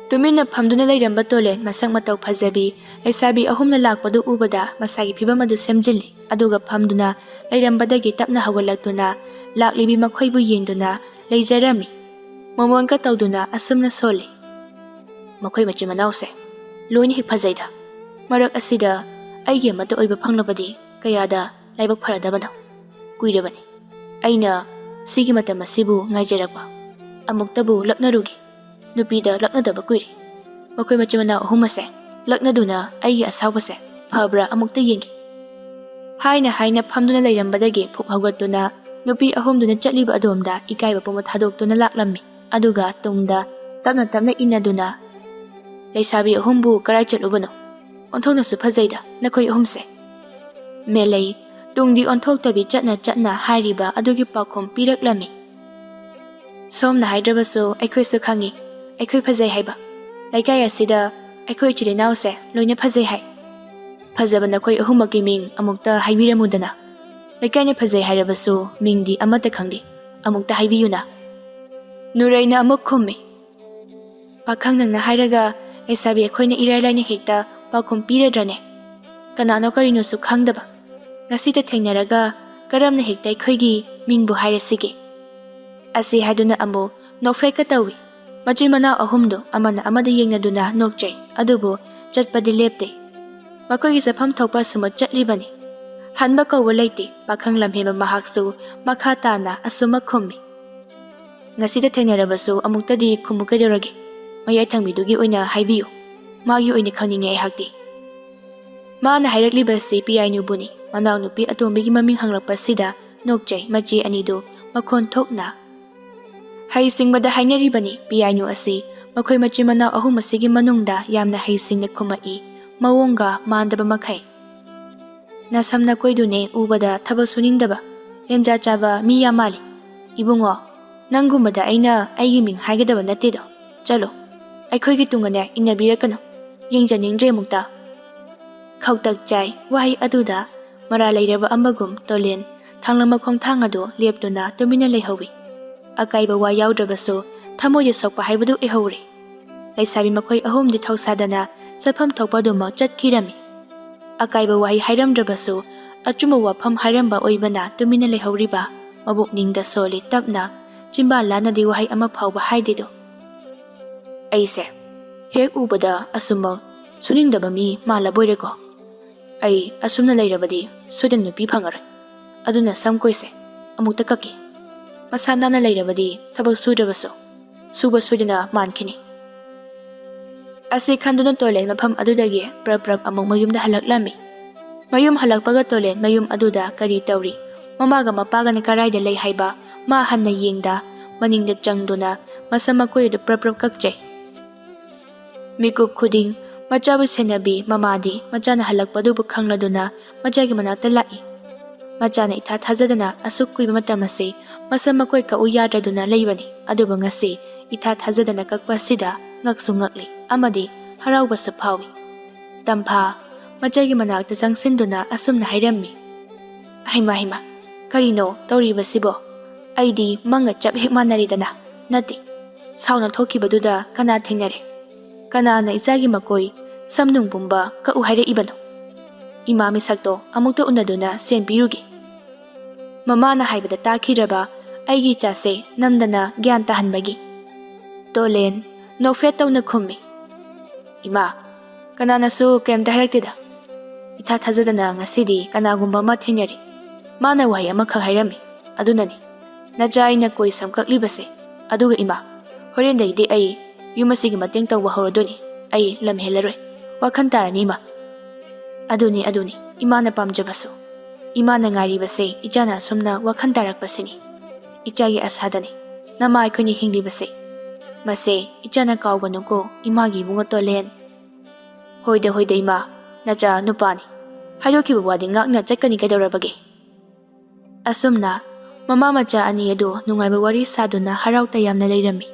ꯇꯨꯃꯤꯟꯅ ꯐꯝꯗꯨꯅ ꯂꯩꯔꯝꯕ ꯇꯣꯂꯦꯟ ꯃꯁꯛ ꯃꯇꯧ ꯐꯖꯕꯤ ꯂꯩꯁꯥꯕꯤ ꯑꯍꯨꯝꯅ ꯂꯥꯛꯄꯗꯨ ꯎꯕꯗ ꯃꯁꯥꯒꯤ ꯐꯤꯕꯝ ꯑꯗꯨ ꯁꯦꯝꯖꯤꯜꯂꯤ, ꯑꯗꯨꯒ ꯐꯝꯗꯨꯅ ꯂꯩꯔꯝꯕꯗꯒꯤ ꯇꯞꯅ ꯍꯧꯒꯠꯂꯛꯇꯨꯅ ꯂꯥꯛꯂꯤꯕꯤ ꯃꯈꯣꯏꯕꯨ ꯌꯦꯡꯗꯨꯅ ꯂꯩꯖꯔꯝꯃꯤ꯫ ꯃꯃꯣꯟꯒ ꯇꯧꯗꯨꯅ ꯑꯁꯨꯝꯅ ꯁꯣꯜꯂꯤ, "ꯃꯈꯣꯏ ꯃꯆꯤꯟ ꯃꯅꯥꯎꯁꯦ ꯂꯣꯏꯅ ꯍꯦꯛ ꯐꯖꯩꯗ꯫ ꯃꯔꯛ ꯑꯁꯤꯗ ꯑꯩꯒꯤ ꯑꯃꯠꯇ ꯑꯣꯏꯕ ꯐꯪꯂꯕꯗꯤ ꯀꯌꯥꯗ ꯂꯥꯏꯕꯛ ꯐꯔꯗꯕꯅꯣ꯫ ꯀꯨꯏꯔꯕꯅꯤ ꯑꯩꯅ ꯁꯤꯒꯤ ꯃꯇꯝ ꯑꯁꯤꯕꯨ ꯉꯥꯏꯖꯔꯛꯄ꯫ ꯑꯃꯨꯛꯇꯕꯨ ꯂꯛꯅꯔꯨꯒꯦ꯫ ꯅꯨꯄꯤꯗ ꯂꯛꯅꯗꯕ ꯀꯨꯏꯔꯦ꯫ ꯃꯈꯣꯏ ꯃꯆꯤꯟ ꯃꯅꯥꯎ ꯑꯍꯨꯝ ꯑꯁꯦ ꯂꯛꯅꯗꯨꯅ ꯑꯩꯒꯤ ꯑꯁꯥꯎꯕꯁꯦ ꯐꯕ꯭ꯔꯥ ꯑꯃꯨꯛꯇ ꯌꯦꯡꯒꯦ"꯫ ꯍꯥꯏꯅ ꯍꯥꯏꯅ ꯐꯝꯗꯨꯅ ꯂꯩꯔꯝꯕꯗꯒꯤ ꯐꯨꯛ ꯍꯧꯒꯠꯇꯨꯅ ꯅꯨꯄꯤ ꯑꯍꯨꯝꯗꯨꯅ ꯆꯠꯂꯤꯕ ꯑꯗꯣꯝꯗ ꯏꯀꯥꯏꯕ ꯄꯨꯝꯕ ꯊꯥꯗꯣꯛꯇꯨꯅ ꯂꯥꯛꯂꯝꯃꯤ꯫ ꯑꯗꯨꯒ ꯇꯨꯡꯗ ꯇꯞꯅ ꯇꯞꯅ ꯏꯟꯅꯗꯨꯅ, "ꯂꯩꯁꯥꯕꯤ ꯑꯍꯨꯝꯕꯨ ꯀꯔꯥꯏ ꯆꯠꯂꯨꯕꯅꯣ? ꯑꯣꯟꯊꯣꯛꯅꯁꯨ ꯐꯖꯩꯗ ꯅꯈꯣꯏ ꯑꯍꯨꯝꯁꯦ"꯫ ꯃꯦꯂꯩ, ꯇꯨꯡꯗꯤ ꯑꯣꯟꯊꯣꯛꯇꯕꯤ ꯆꯠꯅ ꯆꯠꯅ ꯍꯥꯏꯔꯤꯕ ꯑꯗꯨꯒꯤ ꯄꯥꯎꯈꯨꯝ ꯄꯤꯔꯛꯂꯝꯃꯤ꯫ "ꯁꯣꯝꯅ ꯍꯥꯏꯗ꯭ꯔꯕꯁꯨ ꯑꯩꯈꯣꯏꯁꯨ ꯈꯪꯉꯤ, ꯑꯩꯈꯣꯏ ꯐꯖꯩ ꯍꯥꯏꯕ꯫ ꯂꯩꯀꯥꯏ ꯑꯁꯤꯗ ꯑꯩꯈꯣꯏ ꯏꯆꯤꯜ ꯏꯅꯥꯎꯁꯦ ꯂꯣꯏꯅ ꯐꯖꯩ ꯍꯥꯏ꯫ ꯐꯖꯕ ꯅꯈꯣꯏ ꯑꯍꯨꯝꯃꯛꯀꯤ ꯃꯤꯡ ꯑꯃꯨꯛꯇ ꯍꯥꯏꯕꯤꯔꯝꯃꯨꯗꯅ꯫ ꯂꯩꯀꯥꯏꯅ ꯐꯖꯩ ꯍꯥꯏꯔꯕꯁꯨ ꯃꯤꯡꯗꯤ ꯑꯃꯠꯇ ꯈꯪꯗꯦ, ꯑꯃꯨꯛꯇ ꯍꯥꯏꯕꯤꯌꯨꯅ"꯫ ꯅꯨꯔꯩꯅ ꯑꯃꯨꯛ ꯈꯨꯝꯃꯤ, "ꯄꯥꯈꯪ ꯅꯪꯅ ꯍꯥꯏꯔꯒ ꯂꯩꯁꯥꯕꯤ ꯑꯩꯈꯣꯏꯅ ꯏꯔꯥꯏ ꯂꯥꯏꯅ ꯍꯦꯛꯇ ꯄꯥꯎꯈꯨꯝ ꯄꯤꯔꯗ꯭ꯔꯅꯦ? ꯀꯅꯥꯅꯣ ꯀꯔꯤꯅꯣꯁꯨ ꯈꯪꯗꯕ꯫ ꯉꯁꯤꯇ ꯊꯦꯡꯅꯔꯒ ꯀꯔꯝꯅ ꯍꯦꯛꯇ ꯑꯩꯈꯣꯏꯒꯤ ꯃꯤꯡꯕꯨ ꯍꯥꯏꯔꯁꯤꯒꯦ?" ꯑꯁꯤ ꯍꯥꯏꯗꯨꯅ ꯑꯃꯨꯛ ꯅꯣꯛꯐꯦꯠꯀ ꯇꯧꯏ꯫ ꯃꯆꯤꯟ ꯃꯅꯥꯎ ꯑꯍꯨꯝꯗꯨ ꯑꯃꯅ ꯑꯃꯗ ꯌꯦꯡꯅꯗꯨꯅ ꯅꯣꯛꯆꯩ, ꯑꯗꯨꯕꯨ ꯆꯠꯄꯗꯤ ꯂꯦꯞꯇꯦ꯫ ꯃꯈꯣꯏꯒꯤ ꯆꯠꯐꯝ ꯊꯣꯛꯄ ꯑꯁꯨꯝꯃꯛ ꯆꯠꯂꯤꯕꯅꯤ꯫ ꯍꯟꯕ ꯀꯧꯕ ꯂꯩꯇꯦ꯫ ꯄꯥꯈꯪ ꯂꯝꯍꯦꯟꯕ ꯃꯍꯥꯛꯁꯨ ꯃꯈꯥ ꯇꯥꯅ ꯑꯁꯨꯝꯃꯛ ꯈꯨꯝꯃꯤ꯫ ꯉꯁꯤꯗ ꯊꯦꯡꯅꯔꯕꯁꯨ ꯑꯃꯨꯛꯇꯗꯤ ꯈꯨꯝꯃꯨ ꯀꯩꯗꯧꯔꯒꯦ? ꯃꯌꯥꯏ ꯊꯪꯕꯤꯗꯨꯒꯤ ꯑꯣꯏꯅ ꯍꯥꯏꯕꯤꯌꯨ꯫ ꯃꯥꯒꯤ ꯑꯣꯏꯅ ꯈꯪꯅꯤꯡꯉꯦ ꯑꯩꯍꯥꯛꯇꯤ꯫ ꯃꯥꯅ ꯍꯥꯏꯔꯛꯂꯤꯕꯁꯤ ꯄꯤꯌꯥꯏꯅꯨꯕꯨꯅꯤ꯫ ꯃꯅꯥꯎꯅꯨꯄꯤ ꯑꯇꯣꯝꯕꯤꯒꯤ ꯃꯃꯤꯡ ꯍꯪꯂꯛꯄꯁꯤꯗ ꯅꯣꯛꯆꯩ ꯃꯆꯦ ꯑꯅꯤꯗꯨ ꯃꯈꯣꯟ ꯊꯣꯛꯅ꯫ ꯍꯩꯁꯤꯡꯕꯗ ꯍꯥꯏꯅꯔꯤꯕꯅꯤ꯫ ꯄꯤꯌꯥꯏꯅꯨ ꯑꯁꯤ ꯃꯈꯣꯏ ꯃꯆꯤꯟ ꯃꯅꯥꯎ ꯑꯍꯨꯝ ꯑꯁꯤꯒꯤ ꯃꯅꯨꯡꯗ ꯌꯥꯝꯅ ꯍꯩꯁꯤꯡꯅ ꯈꯨꯝꯃꯛꯏ꯫ ꯃꯑꯣꯡꯒ ꯃꯥꯟꯗꯕ ꯃꯈꯩ꯫ ꯅꯁꯝ ꯅꯀꯣꯏꯗꯨꯅꯦ ꯎꯕꯗ ꯊꯕꯛ ꯁꯨꯅꯤꯡꯗꯕ, ꯂꯦꯝꯖꯥ ꯆꯥꯕ ꯃꯤ ꯌꯥꯝ ꯃꯥꯜꯂꯤ꯫ ꯏꯕꯨꯡꯉꯣ, ꯅꯪꯒꯨꯝꯕꯗ ꯑꯩꯅ ꯑꯩꯒꯤ ꯃꯤꯡ ꯍꯥꯏꯒꯗꯕ ꯅꯠꯇꯦꯗꯣ꯫ ꯆꯠꯂꯣ, ꯑꯩꯈꯣꯏꯒꯤ ꯇꯨꯡꯒꯅꯦ ꯏꯟꯅꯕꯤꯔꯛꯀꯅꯨ꯫ ꯌꯦꯡꯖꯅꯤꯡꯗ꯭ꯔꯦ ꯑꯃꯨꯛꯇ꯫ ꯈꯧꯇꯛ ꯆꯥꯏ ꯋꯥꯍꯩ ꯑꯗꯨꯗ ꯃꯔꯥ ꯂꯩꯔꯕ ꯑꯃꯒꯨꯝ ꯇꯣꯂꯦꯟ ꯊꯥꯡꯂꯝꯕ ꯈꯣꯡꯊꯥꯡ ꯑꯗꯨ ꯂꯦꯞꯇꯨꯅ ꯇꯨꯃꯤꯟꯅ ꯂꯩꯍꯧꯏ꯫ ꯑꯀꯥꯏꯕ ꯋꯥ ꯌꯥꯎꯗ꯭ꯔꯕꯁꯨ ꯊꯃꯣꯏꯗ ꯁꯣꯛꯄ ꯍꯥꯏꯕꯗꯨ ꯑꯣꯏꯍꯧꯔꯦ꯫ ꯂꯩꯁꯥꯕꯤ ꯃꯈꯣꯏ ꯑꯍꯨꯝꯗꯤ ꯊꯧꯁꯥꯗꯅ ꯆꯠꯐꯝ ꯊꯣꯛꯄ ꯑꯗꯨꯃꯛ ꯆꯠꯈꯤꯔꯝꯃꯤ꯫ ꯑꯀꯥꯏꯕ ꯋꯥꯍꯩ ꯍꯥꯏꯔꯝꯗ꯭ꯔꯕꯁꯨ ꯑꯆꯨꯝꯕ ꯋꯥꯐꯝ ꯍꯥꯏꯔꯝꯕ ꯑꯣꯏꯕꯅ ꯇꯨꯃꯤꯟꯅ ꯂꯩꯍꯧꯔꯤꯕ ꯃꯕꯨꯛꯅꯤꯡꯗ ꯁꯣꯜꯂꯤ ꯇꯞꯅ, ꯆꯤꯟꯕꯥꯟ ꯂꯥꯟꯅꯗꯤ ꯋꯥꯍꯩ ꯑꯃ ꯐꯥꯎꯕ ꯍꯥꯏꯗꯦꯗꯣ꯫ ꯑꯩꯁꯦ ꯍꯦꯛ ꯎꯕꯗ ꯑꯁꯨꯝꯃꯛ ꯁꯨꯅꯤꯡꯗꯕ ꯃꯤ ꯃꯥꯜꯂꯕꯣꯏꯔꯦꯀꯣ꯫ ꯑꯩ ꯑꯁꯨꯝꯅ ꯂꯩꯔꯕꯗꯤ ꯁꯣꯏꯗꯅ ꯅꯨꯄꯤ ꯐꯪꯉꯔꯣꯏ꯫ ꯑꯗꯨꯅ ꯁꯝ ꯀꯣꯏꯁꯦ ꯑꯃꯨꯛꯇ ꯀꯛꯀꯦ꯫ ꯃꯁꯥ ꯅꯥꯟꯅ ꯂꯩꯔꯕꯗꯤ ꯊꯕꯛ ꯁꯨꯗ꯭ꯔꯕꯁꯨ ꯁꯨꯕ ꯁꯣꯏꯗꯅ ꯃꯥꯟꯈꯤꯅꯤ꯫ ꯑꯁꯤ ꯈꯟꯗꯨꯅ ꯇꯣꯏꯂꯦꯠ ꯃꯐꯝ ꯑꯗꯨꯗꯒꯤ ꯄ꯭ꯔꯞ ꯄ꯭ꯔꯞ ꯑꯃꯨꯛ ꯃꯌꯨꯝꯗ ꯍꯜꯂꯛꯂꯝꯃꯤ꯫ ꯃꯌꯨꯝ ꯍꯜꯂꯛꯄꯒ ꯇꯣꯏꯂꯦꯠ ꯃꯌꯨꯝ ꯑꯗꯨꯗ ꯀꯔꯤ ꯇꯧꯔꯤ, ꯃꯃꯥꯒ ꯃꯄꯥꯒꯅ ꯀꯔꯥꯏꯗ ꯂꯩ ꯍꯥꯏꯕ ꯃꯥ ꯍꯟꯅ ꯌꯦꯡꯗ ꯃꯅꯤꯡꯗ ꯆꯪꯗꯨꯅ ꯃꯁꯝ ꯃꯀꯣꯏ ꯑꯗꯨ ꯄ꯭ꯔꯞ ꯄ꯭ꯔꯞ ꯀꯛꯆꯩ꯫ ꯃꯤꯀꯨꯞ ꯈꯨꯗꯤꯡ ꯃꯆꯥꯕꯨ ꯁꯦꯟꯅꯕꯤ ꯃꯃꯥꯗꯤ ꯃꯆꯥꯅ ꯍꯜꯂꯛꯄꯗꯨꯕꯨ ꯈꯪꯂꯗꯨꯅ ꯃꯆꯥꯒꯤ ꯃꯅꯥꯛꯇ ꯂꯥꯛꯏ꯫ ꯃꯆꯥꯅ ꯏꯊꯥ ꯊꯥꯖꯗꯅ ꯑꯁꯨꯛ ꯀꯨꯏꯕ ꯃꯇꯝ ꯑꯁꯤ ꯃꯁꯝ ꯃꯀꯣꯏ ꯀꯛꯎ ꯌꯥꯗ꯭ꯔꯗꯨꯅ ꯂꯩꯕꯅꯤ, ꯑꯗꯨꯕꯨ ꯉꯁꯤ ꯏꯊꯥ ꯊꯥꯖꯗꯅ ꯀꯛꯄ ꯑꯁꯤꯗ ꯉꯛꯁꯨ ꯉꯛꯂꯤ ꯑꯃꯗꯤ ꯍꯔꯥꯎꯕꯁꯨ ꯐꯥꯎꯏ꯫ ꯇꯝꯐꯥ, ꯃꯆꯥꯒꯤ ꯃꯅꯥꯛꯇ ꯆꯪꯁꯤꯟꯗꯨꯅ ꯑꯁꯨꯝꯅ ꯍꯥꯏꯔꯝꯃꯤ, "ꯍꯩꯃꯥ, ꯍꯩꯃꯥ, ꯀꯔꯤꯅꯣ ꯇꯧꯔꯤꯕꯁꯤꯕꯣ? ꯑꯩꯗꯤ ꯃꯪꯒ ꯆꯞ ꯍꯦꯛ ꯃꯥꯟꯅꯔꯦꯗꯅ꯫ ꯅꯠꯇꯦ, ꯁꯥꯎꯅ ꯊꯣꯛꯈꯤꯕꯗꯨꯗ ꯀꯅꯥ ꯊꯦꯡꯅꯔꯦ? ꯀꯅꯥꯅ ꯏꯆꯥꯒꯤ ꯃꯀꯣꯏ, ꯁꯝ ꯅꯨꯡ ꯄꯨꯝꯕ ꯀꯛꯎ ꯍꯥꯏꯔꯛꯏꯕꯅꯣ? ꯏꯃꯥ ꯃꯤꯁꯛꯇꯣ ꯑꯃꯨꯛꯇ ꯎꯅꯗꯨꯅ ꯁꯦꯝꯕꯤꯔꯨꯒꯦ꯫" ꯃꯃꯥꯅ ꯍꯥꯏꯕꯗ ꯇꯥꯈꯤꯗ꯭ꯔꯕ ꯑꯩꯒꯤ ꯏꯆꯥꯁꯦ ꯅꯝꯗꯅ ꯒ꯭ꯌꯥꯟ ꯇꯥꯍꯟꯕꯒꯤ꯫ ꯇꯣꯂꯦꯟ ꯅꯣꯛꯐꯦꯠ ꯇꯧꯅ ꯈꯨꯝꯃꯤ, "ꯏꯃꯥ, ꯀꯅꯥꯅꯁꯨ ꯀꯩꯝꯇ ꯍꯥꯏꯔꯛꯇꯦꯗ꯫ ꯏꯊꯥ ꯊꯥꯖꯗꯅ ꯉꯁꯤꯗꯤ ꯀꯅꯥꯒꯨꯝꯕ ꯑꯃ ꯊꯦꯡꯅꯔꯦ꯫ ꯃꯥꯅ ꯋꯥꯍꯩ ꯑꯃꯈꯛ ꯍꯥꯏꯔꯝꯃꯤ, ꯑꯗꯨꯅꯅꯤ, "ꯅꯆꯥ ꯑꯩꯅ ꯀꯣꯏ ꯁꯝ ꯀꯛꯂꯤꯕꯁꯦ꯫ ꯑꯗꯨꯒ ꯏꯃꯥ, ꯍꯣꯔꯦꯟꯗꯒꯤꯗꯤ ꯑꯩ ꯌꯨꯝ ꯑꯁꯤꯒꯤ ꯃꯇꯦꯡ ꯇꯧꯕ ꯍꯧꯔꯗꯣꯏꯅꯤ꯫ ꯑꯩ ꯂꯝ ꯍꯦꯜꯂꯔꯣꯏ꯫ ꯋꯥꯈꯜ ꯇꯥꯔꯅꯤ ꯏꯃꯥ"꯫ "ꯑꯗꯨꯅꯤ, ꯑꯗꯨꯅꯤ ꯏꯃꯥꯅ ꯄꯥꯝꯖꯕꯁꯨ꯫ ꯏꯃꯥꯅ ꯉꯥꯏꯔꯤꯕꯁꯦ ꯏꯆꯥꯅ ꯑꯁꯨꯝꯅ ꯋꯥꯈꯜ ꯇꯥꯔꯛꯄꯁꯤꯅꯤ꯫ ꯏꯆꯥꯒꯤ ꯑꯁꯥꯗꯅꯤ ꯅꯃꯥ ꯑꯩꯈꯣꯏꯅ ꯍꯤꯡꯂꯤꯕꯁꯦ꯫ ꯃꯁꯦ ꯏꯆꯥꯅ ꯀꯥꯎꯒꯅꯨꯀꯣ, ꯏꯃꯥꯒꯤ ꯏꯕꯨꯡꯉꯣ ꯇꯣꯂꯦꯟ"꯫ "ꯍꯣꯏꯗ, ꯍꯣꯏꯗ ꯏꯃꯥ, ꯅꯆꯥ ꯅꯨꯄꯥꯅꯤ꯫ ꯍꯥꯏꯗꯣꯛꯈꯤꯕ ꯋꯥꯗꯤ ꯉꯥꯛꯅ ꯆꯠꯀꯅꯤ ꯀꯩꯗꯧꯔꯕꯒꯦ?" ꯑꯁꯨꯝꯅ ꯃꯃꯥ ꯃꯆꯥ ꯑꯅꯤ ꯑꯗꯨ ꯅꯨꯡꯉꯥꯏꯕ ꯋꯥꯔꯤ ꯁꯥꯗꯨꯅ ꯍꯔꯥꯎ ꯇꯌꯥꯝꯅ ꯂꯩꯔꯝꯃꯤ꯫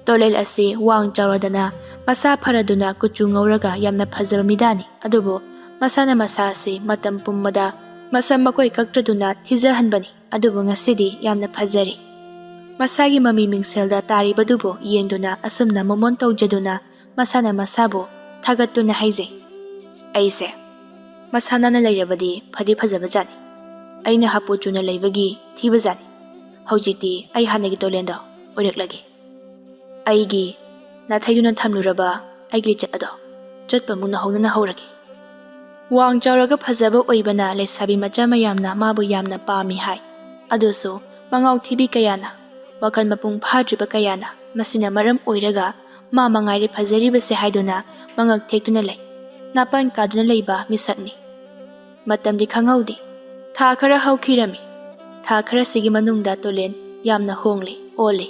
ꯇꯣꯂꯦꯜ ꯑꯁꯤ ꯋꯥꯡ ꯆꯥꯎꯔꯗꯅ, ꯃꯁꯥ ꯐꯔꯗꯨꯅ, ꯀꯨꯆꯨ ꯉꯧꯔꯒ ꯌꯥꯝꯅ ꯐꯖꯕ ꯃꯤꯗꯥꯅꯤ꯫ ꯑꯗꯨꯕꯨ ꯃꯁꯥꯅ ꯃꯁꯥ ꯑꯁꯤ ꯃꯇꯝ ꯄꯨꯝꯕꯗ ꯃꯁꯝ ꯃꯀꯣꯏ ꯀꯛꯇ꯭ꯔꯗꯨꯅ ꯊꯤꯖꯍꯟꯕꯅꯤ꯫ ꯑꯗꯨꯕꯨ ꯉꯁꯤꯗꯤ ꯌꯥꯝꯅ ꯐꯖꯔꯤ꯫ ꯃꯁꯥꯒꯤ ꯃꯃꯤ ꯃꯤꯡꯁꯦꯜꯗ ꯇꯥꯔꯤꯕꯗꯨꯕꯨ ꯌꯦꯡꯗꯨꯅ ꯑꯁꯨꯝꯅ ꯃꯣꯃꯣꯟ ꯇꯧꯖꯗꯨꯅ ꯃꯁꯥꯅ ꯃꯁꯥꯕꯨ ꯊꯥꯒꯠꯇꯨꯅ ꯍꯥꯏꯖꯩ, "ꯑꯩꯁꯦ ꯃꯁꯥ ꯅꯥꯟꯅ ꯂꯩꯔꯕꯗꯤ ꯐꯗꯤ ꯐꯖꯕꯖꯥꯠꯅꯤ꯫ ꯑꯩꯅ ꯍꯥꯄꯨ ꯆꯨꯅ ꯂꯩꯕꯒꯤ ꯊꯤꯕꯖꯥꯠꯅꯤ꯫ ꯍꯧꯖꯤꯛꯇꯤ ꯑꯩ ꯍꯥꯟꯅꯒꯤ ꯇꯣꯂꯦꯟꯗꯣ ꯑꯣꯏꯔꯛꯂꯒꯦ꯫ ꯑꯩꯒꯤ ꯅꯥꯊꯩꯗꯨꯅ ꯊꯝꯂꯨꯔꯕ ꯑꯩꯒꯤ ꯂꯤꯆꯠ ꯑꯗꯣ ꯆꯠꯄ ꯃꯨꯛꯅ ꯍꯧꯅꯅ ꯍꯧꯔꯒꯦ"꯫ ꯋꯥꯡ ꯆꯥꯎꯔꯒ ꯐꯖꯕ ꯑꯣꯏꯕꯅ ꯂꯩꯁꯥꯕꯤ ꯃꯆꯥ ꯃꯌꯥꯝꯅ ꯃꯥꯕꯨ ꯌꯥꯝꯅ ꯄꯥꯝꯃꯤ ꯍꯥꯏ꯫ ꯑꯗꯨꯁꯨ ꯃꯉꯥꯎ ꯊꯤꯕꯤ ꯀꯌꯥꯅ, ꯋꯥꯈꯜ ꯃꯄꯨꯡ ꯐꯥꯗ꯭ꯔꯤꯕ ꯀꯌꯥꯅ ꯃꯁꯤꯅ ꯃꯔꯝ ꯑꯣꯏꯔꯒ ꯃꯥ ꯃꯉꯥꯏꯔꯦ ꯐꯖꯔꯤꯕꯁꯦ ꯍꯥꯏꯗꯨꯅ ꯃꯉꯛ ꯊꯦꯛꯇꯨꯅ ꯂꯩ꯫ ꯅꯥꯄꯟ ꯀꯥꯗꯨꯅ ꯂꯩꯕ ꯃꯤꯁꯛꯅꯤ꯫ ꯃꯇꯝꯗꯤ ꯈꯪꯍꯧꯗꯦ꯫ ꯊꯥ ꯈꯔ ꯍꯧꯈꯤꯔꯝꯃꯤ꯫ ꯊꯥ ꯈꯔꯁꯤꯒꯤ ꯃꯅꯨꯡꯗ ꯇꯣꯂꯦꯟ ꯌꯥꯝꯅ ꯍꯣꯡꯂꯦ, ꯑꯣꯜꯂꯦ꯫